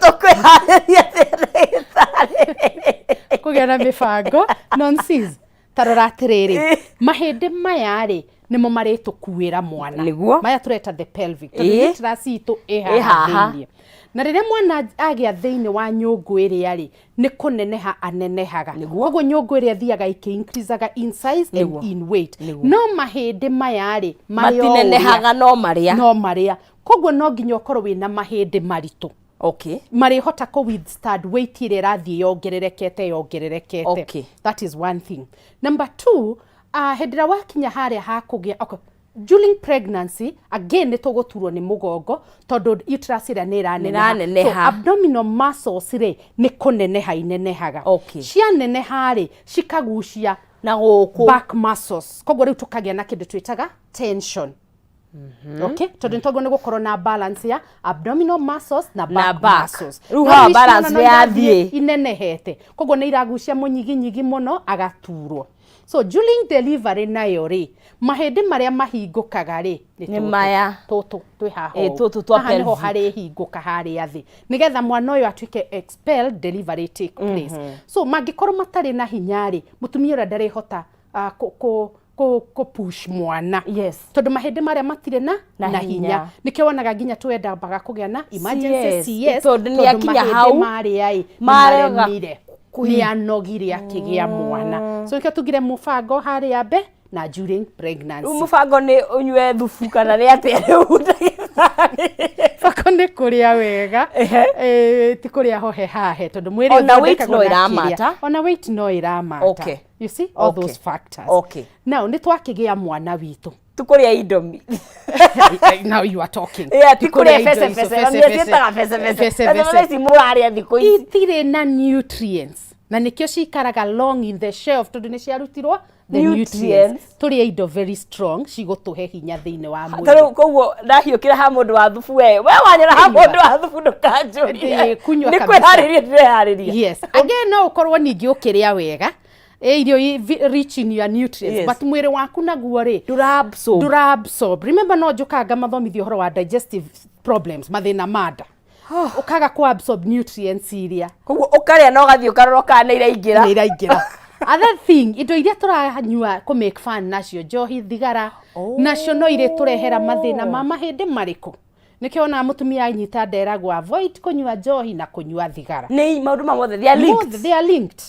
S1: Tũkwĩharĩria ndagĩtarĩ.
S2: Kũgĩa na mĩbango non cis. Ta rora atĩrĩrĩ, mahĩndĩ maya rĩ, nĩmo marĩtũkuĩra mwana. Maya tũreta the pelvic, tondũ uterus itũ ĩ
S1: Ĩ
S2: haha
S1: haha.
S2: thĩiniĩ. Na rĩrĩa mwana agĩa thĩinĩ wa nyũngũ ĩrĩa rĩ, nĩ kũneneha anenehaga. Koguo nyũngũ ĩrĩa ĩthiaga ĩkĩ-increasaga in size and in weight. No mahĩndĩ maya rĩ, marĩ o ũrĩa.
S1: Matinenehaga, no marĩa.
S2: No marĩa. Koguo no nginya ũkorwo wĩna mahĩndĩ maritũ marĩhota kũ withstand weight ĩrĩa ĩrathiĩ yongererekete yongererekete. That is one thing. Number two, hĩndĩ ĩrĩa wakinya harĩa hakũgĩa, okay, during pregnancy again nĩ tũgũturwo nĩ mũgongo, tondũ uterus ĩrĩa nĩ ĩraneneha.
S1: Nĩ ĩraneneha.
S2: So abdominal muscles rĩ, nĩ kũneneha inenehaga. Cianeneha rĩ, cikagucia
S1: na gũkũ
S2: back muscles. Koguo rĩu tũkagĩa na kĩndũ twĩtaga tension. Okay, tondũ nĩ nĩ gũkorwo na balance ya abdominal muscles na
S1: Na
S2: back
S1: back.
S2: muscles.
S1: Rĩu
S2: No
S1: haha
S2: ici
S1: balance
S2: ona no
S1: nĩ
S2: irathiĩ
S1: yathiĩ.
S2: inenehete, koguo nĩ iragucia mũnyiginyigi mũno, agaturwo. So during delivery nayo rĩ, mahĩndĩ marĩa mahingũkaga rĩ,
S1: Nĩ
S2: tũtũ.
S1: Maya.
S2: Tũtũ twĩ haha
S1: Ĩ,
S2: ũũ.
S1: tũtũ twa
S2: Haha nĩho
S1: pelvic.
S2: harĩhingũka harĩa thĩ, nĩgetha mwana ũyũ atuĩke expelled, delivery take place. So mangĩkorwo matarĩ na hinya rĩ, mũtumia ũrĩa ndarĩhota kũ push mwana, tondũ mahĩndĩ marĩa matirĩ na
S1: Na
S2: na
S1: hinya.
S2: Hinya. Nĩkĩo wonaga nginya twendambaga kũgĩa na emergency
S1: CS,
S2: CS,
S1: tondũ nĩ akinya
S2: mahĩndĩ
S1: hau,
S2: marĩa ĩ nĩ
S1: marega
S2: maremire, nĩ anogire akĩgĩa mwana. So nĩkĩo tugire mũbango harĩa mbe na during pregnancy.
S1: Rĩu mũbango nĩ ũnyue thubu kana nĩ atĩa rĩu, ndagĩtarĩ?
S2: Bako nĩ kũrĩa wega, ti kũrĩa hohe hahe, tondũ mwĩrĩ
S1: Ona weight
S2: ũthondekagwo
S1: no
S2: na
S1: ĩramata.
S2: kĩrĩa. Ona weight no ĩramata. You see all those factors. Now nĩ twakĩgĩa mwana witũ.
S1: Tukũrĩa indomi.
S2: Now you are talking.
S1: Yeah, ti
S2: Ti kũrĩa
S1: kũrĩa
S2: indo
S1: bece
S2: icio,
S1: bece. Mami ciĩtaga bece bece.
S2: Bece,
S1: Bece
S2: bece.
S1: bece ici mũrarĩa thikũ ici.
S2: Itirĩ na nutrients, na nĩkĩo cikaraga long in the shelf, tondũ nĩ ciarutirwo the
S1: Nutrients.
S2: nutrients. Tũrĩe indo very strong cigũtũhe hinya thĩinĩ wa
S1: Ta
S2: mwĩrĩ.
S1: rĩu koguo ndahiũkĩra ha mũndũ wa thubu, we wanyona ha mũndũ wa thubu, ndũkanjũrie.
S2: Ĩĩ, kunyua
S1: Nĩ
S2: kabisa.
S1: kwĩharĩria ndĩreharĩria.
S2: Yes, again no ũkorwo ningĩ ũkĩrĩa wega, irio rich in your nutrients, but mwĩrĩ waku naguo rĩ,
S1: ndũra absorb.
S2: Ndũra absorb. Remember, no njũkaga mathomithio ũhoro wa digestive problems, mathĩna ma nda, ũkaga ku absorb nutrients iria.
S1: Koguo ũkarĩa na ũgathiĩ ũkarora kana nĩ iraingĩra.
S2: Nĩ iraingĩra. Other thing, indo iria tũranyua kũ make fun nacio, njohi, thigara, nacio no irĩtũrehera mathĩna ma mahĩndĩ marĩkũ. Nĩkĩo wonaga mũtumia anyita nderagwo avoid kũnyua njohi na kũnyua thigara.
S1: Nĩ maũndũ ma mothe, they are linked.
S2: Mothe, they are linked.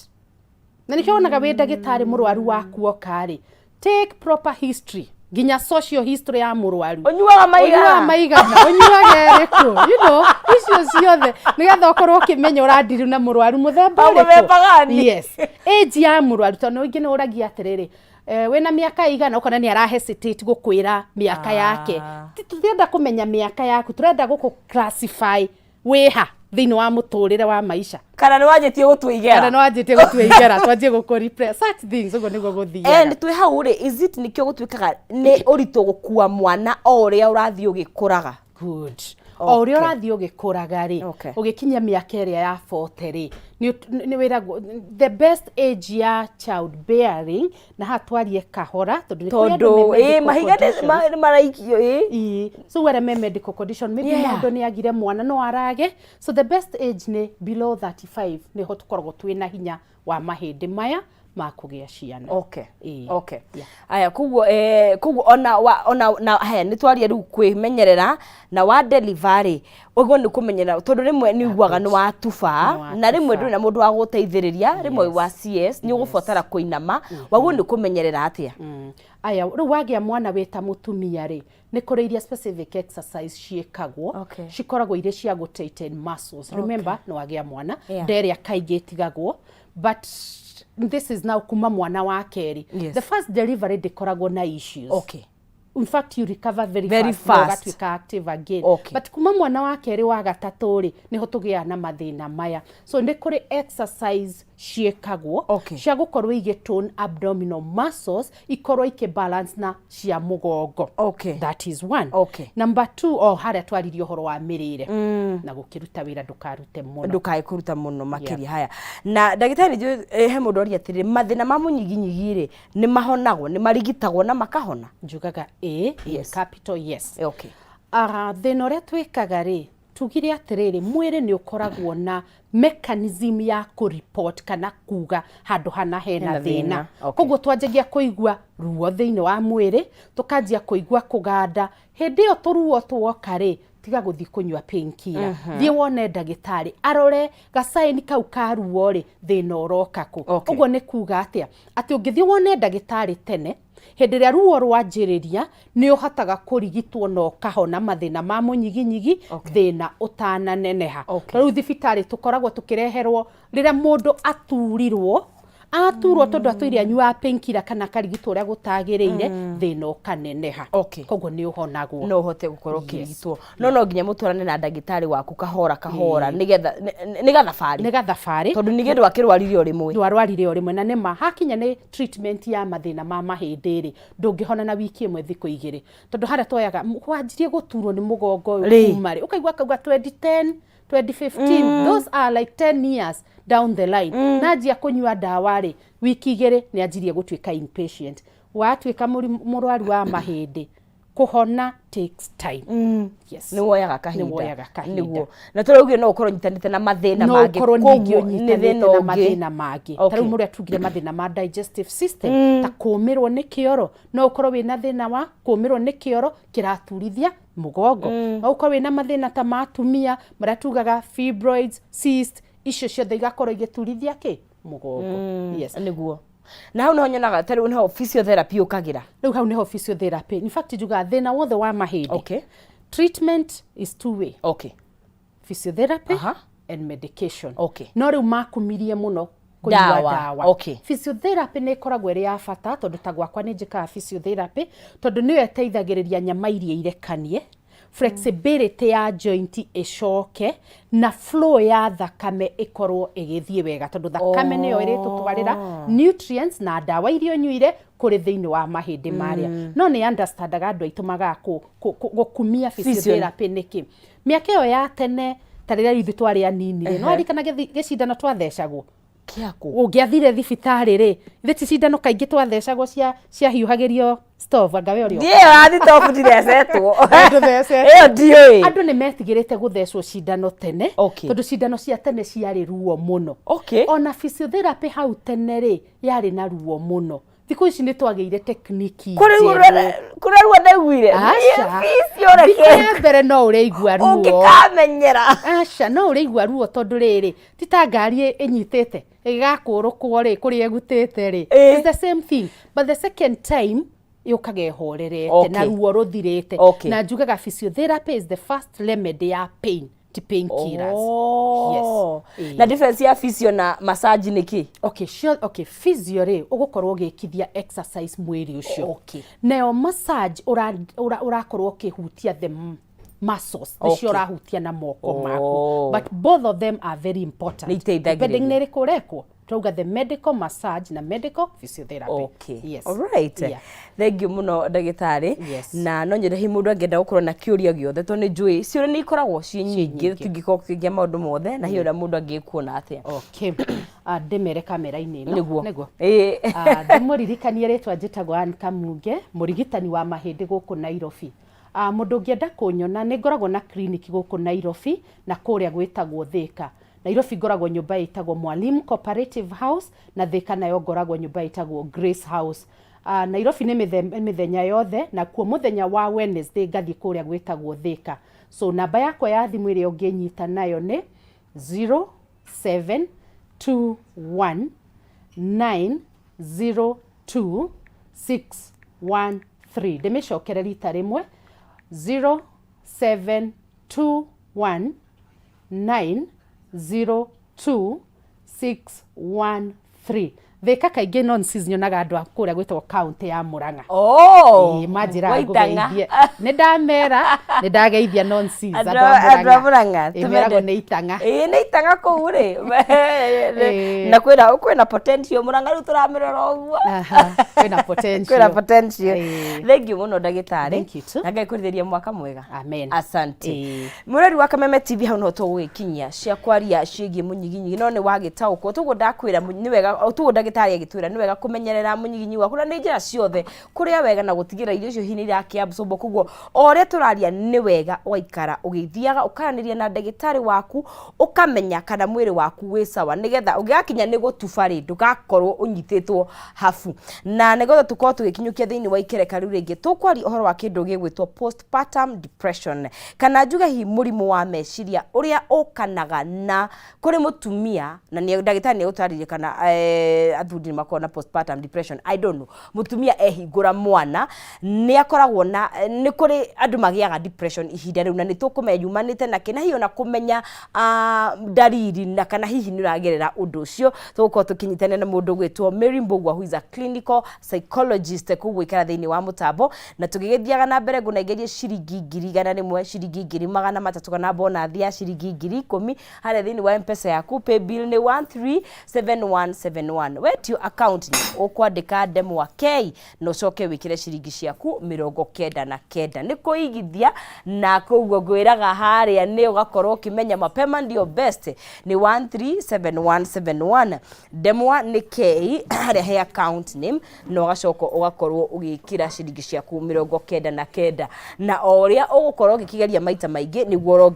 S2: Na nĩkĩo wonaga wĩ ndagĩtarĩ mũrwaru waku oka rĩ, take proper history, nginya social history ya mũrwaru.
S1: Ũnyuaga maigana?
S2: Ũnyuaga maigana, ũnyuaga ĩrĩkũ, you know, icio ciothe nĩgetha ũkorwo ũkĩmenya ũrandiru na mũrwaru mũthemba
S1: O
S2: ũrĩkũ.
S1: mũthemba gani?
S2: Yes, age ya mũrwaru, tondũ ingĩ nĩ ũragia atĩrĩrĩ, wĩna mĩaka ĩigana, ũkona nĩ ara hesitate gũkwĩra mĩaka yake. Tũtirenda kũmenya mĩaka yaku, tũrenda gũkũ classify wĩha thĩinĩ wa mũtũrĩre wa maisha.
S1: Kana nĩ wanjĩtie gũtua igera.
S2: Kana nĩ wanjĩtie gũtua igera, twanjie gũkũ repress such things, ũguo nĩguo gũthiaga.
S1: And twĩ hau rĩ, is it nĩkĩo gũtuĩkaga nĩ ũritũ gũkua mwana o ũrĩa ũrathiĩ ũgĩkũraga?
S2: Good. O ũrĩa ũrathiĩ ũgĩkũraga rĩ, ũgĩkinya mĩaka ĩrĩa ya 40 rĩ, nĩ wĩragwo the best age ya child bearing, na haha twarie kahora tondũ nĩ kũrĩ andũ
S1: Tondũ,
S2: me medical
S1: mahiga
S2: conditions.
S1: nĩ maraikio, ĩ.
S2: Ĩĩ. So arĩa me medical condition, maybe mũndũ nĩ agire mwana no arage. So the best age nĩ below 35, nĩho tũkoragwo twĩna hinya wa mahĩndĩ maya ma kũgĩa ciana. Ĩĩ. Yeah.
S1: Aya, koguo ona wa, ona na haya nĩ twaria rĩu kwĩmenyerera na wa delivery, ũguo nĩ kũmenyerera tondũ rĩmwe nĩ uguaga nĩ watuba,
S2: Nĩ
S1: na rĩmwe
S2: watuba.
S1: ndũrĩ na mũndũ wa gũteithĩrĩria, rĩmwe wa CS nĩ ũgũbatara kũinama, waguo nĩ kũmenyerera atĩa?
S2: Aya, rĩu wagĩa mwana wĩ ta mũtumia rĩ, nĩ kũrĩ iria specific exercise ciĩkagwo, cikoragwo irĩ cia gũ tighten muscles. Remember, nĩ wagĩa mwana, nda ĩrĩa kaingĩ ĩtigagwo, but this is now kuma mwana wa kerĩ. The first delivery ndĩkoragwo na issues. In fact, you recover very,
S1: Very
S2: fast, na
S1: fast.
S2: ũgatuĩka active again. But kuma mwana wa kerĩ wa gatatũ rĩ, nĩho tũgĩaga na mathĩna maya. So nĩ kũrĩ exercise ciĩkagwo cia gũkorwo igĩ tone abdominal muscles, ikorwo ikĩ balance na cia mũgongo. That is one. Number two, o harĩa twaririe ũhoro wa mĩrĩre na gũkĩruta wĩra, ndũkarute mũno.
S1: Ndũkae kũruta mũno makĩria. Haya, na ndagĩtarĩ njũĩ, he mũndũ oria atĩrĩrĩ, mathĩna ma mũnyiginyigi rĩ, nĩ mahonagwo, nĩ marigitagwo na makahona?
S2: Njugaga ĩ, in capital yes. Thĩna ũrĩa twĩkaga rĩ, tugire atĩrĩrĩ, mwĩrĩ nĩ ũkoragwo na mechanism ya kũ-report kana kuga handũ hana hena
S1: Hena thĩna.
S2: thĩna. Koguo twanjagia kũigua ruo thĩinĩ wa mwĩrĩ, tũkanjia kũigua kũganda. Hĩndĩ ĩyo tũruo tuoka rĩ, tiga gũthiĩ kũnyua painkiller. Thiĩ wone ndagĩtarĩ arore gacaini kau ka ruo rĩ, thĩna ũroka kũ. Ũguo nĩ kuga atĩa? Atĩ ũngĩthiĩ wone ndagĩtarĩ tene, hĩndĩ ĩrĩa ruo rwanjĩrĩria, nĩ ũhotaga kũrigitwo na ũkahona mathĩna ma mũnyiginyigi, thĩna ũtananeneha. Rĩu thibitarĩ tũkoragwo tũkĩreherwo rĩrĩa mũndũ aturirwo, aturwo tondũ atũire anyuaga painkiller kana akarigitwo ũrĩa gũtagĩrĩire, thĩna ũkaneneha. Koguo nĩ ũhonagwo.
S1: No ũhote gũkorwo ũkĩrigitwo. No no nginya mũtwarane na ndagĩtarĩ waku kahora kahora, nĩgetha nĩ gathabarĩ.
S2: Nĩ gathabarĩ.
S1: Tondũ ningĩ ndwakĩrwarire o rĩmwe.
S2: Ndwarwarire o rĩmwe, na nĩma hakinya nĩ treatment ya mathĩna ma mahĩndĩ rĩ, ndũngĩhona na wiki ĩmwe thikũ igĩrĩ. Tondũ harĩa twoyaga, wanjirie gũturwo nĩ mũgongo ũyũ kuma rĩ, ũkaigua akauga 2010, 2015, those are like 10 years down the line. Na anjia kũnyua ndawa rĩ, wiki igĩrĩ nĩ anjirie gũtuĩka inpatient. Watuĩka mũrwaru wa mahĩndĩ, kũhona takes time. Yes.
S1: Nĩ woyaga kahinda.
S2: Nĩ woyaga kahinda.
S1: Nĩguo. Na tũraugire no ũkorwo ũnyitanĩte na mathĩna
S2: No
S1: mangĩ.
S2: ũkorwo ningĩ
S1: Koguo nĩ
S2: ũnyitanĩte
S1: thĩna
S2: na
S1: ũngĩ.
S2: mathĩna mangĩ. Ta rĩu mũrĩa tugire mathĩna ma digestive system, ta kũũmĩrwo nĩ kĩoro, no ũkorwo wĩna thĩna wa kũũmĩrwo nĩ kĩoro kĩraturithia mũgongo. No ũkorwo wĩna mathĩna ta ma atumia marĩa tugaga fibroids, cyst, icio ciothe igakorwo igĩturithia kĩ? Mũgongo. Yes.
S1: Nĩguo. Na hau niho nyonaga ta rĩu niho physiotherapy yũkagĩra.
S2: Rĩu hau niho physiotherapy. In fact njugaga thĩna wothe wa mahĩndĩ. Treatment is two way. Physiotherapy and medication. No rĩu makumirie mũno kũnyua
S1: Ndawa.
S2: ndawa. Physiotherapy nĩ ĩkoragwo ĩrĩ ya bata tondũ ta gwakwa nĩ njĩkaga physiotherapy tondũ nĩyo ĩteithagĩrĩria nyama iria irekanie, flexibility ya joint ĩcoke na flow ya thakame ĩkorwo ĩgĩthiĩ wega tondũ thakame nĩyo ĩrĩtũtwarĩra nutrients na ndawa iria ũnyuire kũrĩ thĩinĩ wa mahĩndĩ marĩa. No nĩ understandaga andũ aitũ magaga gũkumia physiotherapy nĩkĩ. Mĩaka ĩyo ya tene ta rĩrĩa ithuĩ twarĩ anini rĩ, no ririkana gĩcindano twathecagwo.
S1: Kĩakũ?
S2: Ũngĩathire thibitarĩ rĩ, ithe ti cindano kaingĩ twathecagwo ciahiũhagĩrio stove, anga we ũrĩ
S1: Ndiĩ ĩyo ya thitobu ndithecetwo.
S2: Ndũthecetwo.
S1: Ĩyo ndiũĩ.
S2: Andũ nĩ metigĩrĩte gũthecwo cindano tene, tondũ cindano cia tene ciarĩ ruo mũno. Ona physiotherapy hau tene rĩ, yarĩ na ruo mũno. Thikũ ici nĩ twagĩire technique
S1: Kũrĩ ruo
S2: njerũ.
S1: kũrĩ ruo ndaiguire.
S2: Aca.
S1: Physio reke.
S2: Thikũ ya mbere no ũraigua ruo.
S1: Ũngĩkamenyera.
S2: Aca, no ũraigua ruo tondũ rĩrĩ, ti ta ngari ĩnyitĩte. Ĩgakũrũkwo rĩ kũrĩa ĩgutĩte rĩ.
S1: Ĩĩ.
S2: It's the same thing, but the second time yũkaga ĩhorerete na ruo rũthirĩte. Na njugaga physiotherapy is the first remedy ya pain, ti pain killers.
S1: Oh.
S2: Yes.
S1: Na difference ya physio na massage nĩ kĩ?
S2: Okay, sure, okay, physio rĩ, ũgũkorwo ũgĩkithia exercise mwĩrĩ ũcio. Nayo massage ũrakorwo ũkĩhutia the muscles nĩcio ũrahutia na moko maku, but both of them are very important
S1: Nĩ iteithagĩrĩria.
S2: depending nĩ ĩrĩkũ ũrekwo. Turauga the medical massage na medical physiotherapy. Yes.
S1: Alright.
S2: Yeah.
S1: Thank you mũno ndagĩtarĩ.
S2: Yes.
S1: Na no nyende hihi mũndũ angĩenda gũkorwo na kĩũria gĩothe, tondũ nĩ njũĩ ciũria nĩ ikoragwo ciĩ nyingĩ, tũtingĩkorwo tũkĩingĩa maũndũ mothe, na hihi ũrĩa mũndũ angĩkuona atĩa?
S2: Okay. Ah, ndĩmere kamera-inĩ ĩno.
S1: Nĩguo.
S2: Nĩguo.
S1: Ĩĩ.
S2: Ah, ndĩmũririkanie rĩtwa njĩtagwo Ann Kamunge, mũrigitani wa mahĩndĩ gũkũ Nairobi. Ah, mũndũ ũngĩenda kũnyona, nĩ ngoragwo na clinic gũkũ Nairobi na kũrĩa gwĩtagwo Thĩka. Nairobi ngoragwo nyũmba ĩtagwo Mwalimu Cooperative House, na Thĩka nayo ngoragwo nyũmba ĩtagwo Grace House. Ah, Nairobi nĩ mĩthenya yothe, na kuo mũthenya wa Wednesday ngathiĩ kũrĩa gwĩtagwo Thĩka. So namba yakwa ya thimũ ĩrĩa ũngĩnyita nayo nĩ 0721 902 613. Ndĩmĩcokere rita rĩmwe, 0721 902 613. Thĩka kaingĩ nonsense nyonaga andũ a kũrĩa gwĩtagwo kaũntĩ ya Mũrang'a.
S1: Oh,
S2: Ĩĩ, manjĩraga
S1: waitang'a.
S2: ngũgeithie. Nĩ ndamera, nĩ ndageithia nonsense
S1: Andũ
S2: andũ a
S1: andũ a Mũrang'a.
S2: Ĩĩ, meragwo nĩ itang'a.
S1: Ĩĩ, nĩ itang'a kũu rĩ.
S2: Ĩĩ.
S1: Na kwĩna potential Mũrang'a rĩu tũramĩrora ũguo.
S2: Aha, kwĩna potential.
S1: Kwĩna potential.
S2: Ĩĩ.
S1: Thank you mũno ndagĩtarĩ.
S2: Thank you too.
S1: Na Ngai kũrithĩria mwaka mwega.
S2: Amen.
S1: Asante.
S2: Ĩĩ.
S1: Mũrori wa Kameme TV, hau no tũgũgĩkinyia cia kwaria ciĩgiĩ mũnyiginyigi, no nĩ wagĩtaũkwo toguo ndakwĩra nĩ wega o toguo ndagĩtarĩ agĩtwĩra nĩ wega kũmenyerera mũnyiginyi waku na nĩ njĩra ciothe, kũrĩa wega na gũtigĩrĩra irio icio hihi nĩ irakĩabsorbwo. Koguo o ũrĩa tũraria, nĩ wega ũgaikara ũgĩthiaga ũkaranĩria na ndagĩtarĩ waku, ũkamenya kana mwĩrĩ waku wĩ sawa, nĩgetha ũngĩgakinya nĩ gũtuba rĩ, ndũgakorwo ũnyitĩtwo habu. Na nĩgetha tũkorwo tũgĩkinyũkia thĩinĩ wa ikereka rĩu rĩngĩ, tũkwaria ũhoro wa kĩndũ gĩgwĩtwo postpartum depression, kana njuge hihi mũrimũ wa meciria ũrĩa ũkanaga na kũrĩ mũtumia. Na nĩ ndagĩtarĩ nĩ egũtarĩria kana athuri nĩ makoragwo na postpartum depression, I don't know. Mũtumia ehingũra mwana nĩ akoragwo na, nĩ kũrĩ andũ magĩaga depression ihinda rĩu, na nĩ tũkũmenya yumanĩte na kĩ, na hihi ona kũmenya ndariri na kana hihi nĩ ũragerera ũndũ ũcio. Tũgũkorwo tũkĩnyitanĩra na mũndũ ũgwĩtwo Mary Mbugua, who is a clinical psychologist. Koguo ikara thĩinĩ wa mũtambo na tũgĩgĩthiaga na mbere, ngũnengerie ciringi 100,000, ciringi 300,000, kana bonathi ya ciringi 10,000 harĩa thĩinĩ wa M-Pesa yaku. Paybill nĩ 137171. Wetio account nĩ ũkwandĩka ndemwa K na ũcoke wĩkĩre ciringi ciaku 99. Nĩ kũigithia, na koguo ngwĩraga harĩa nĩ ũgakorwo ũkĩmenya mapema ndio best. Nĩ 137171, ndemwa nĩ K harĩa he account name, na ũgacoka ũgakorwo ũgĩkĩra ciringi ciaku 99, na o ũrĩa ũgũkorwo ũgĩkĩgeria maita maingĩ nĩguo ũrongerera.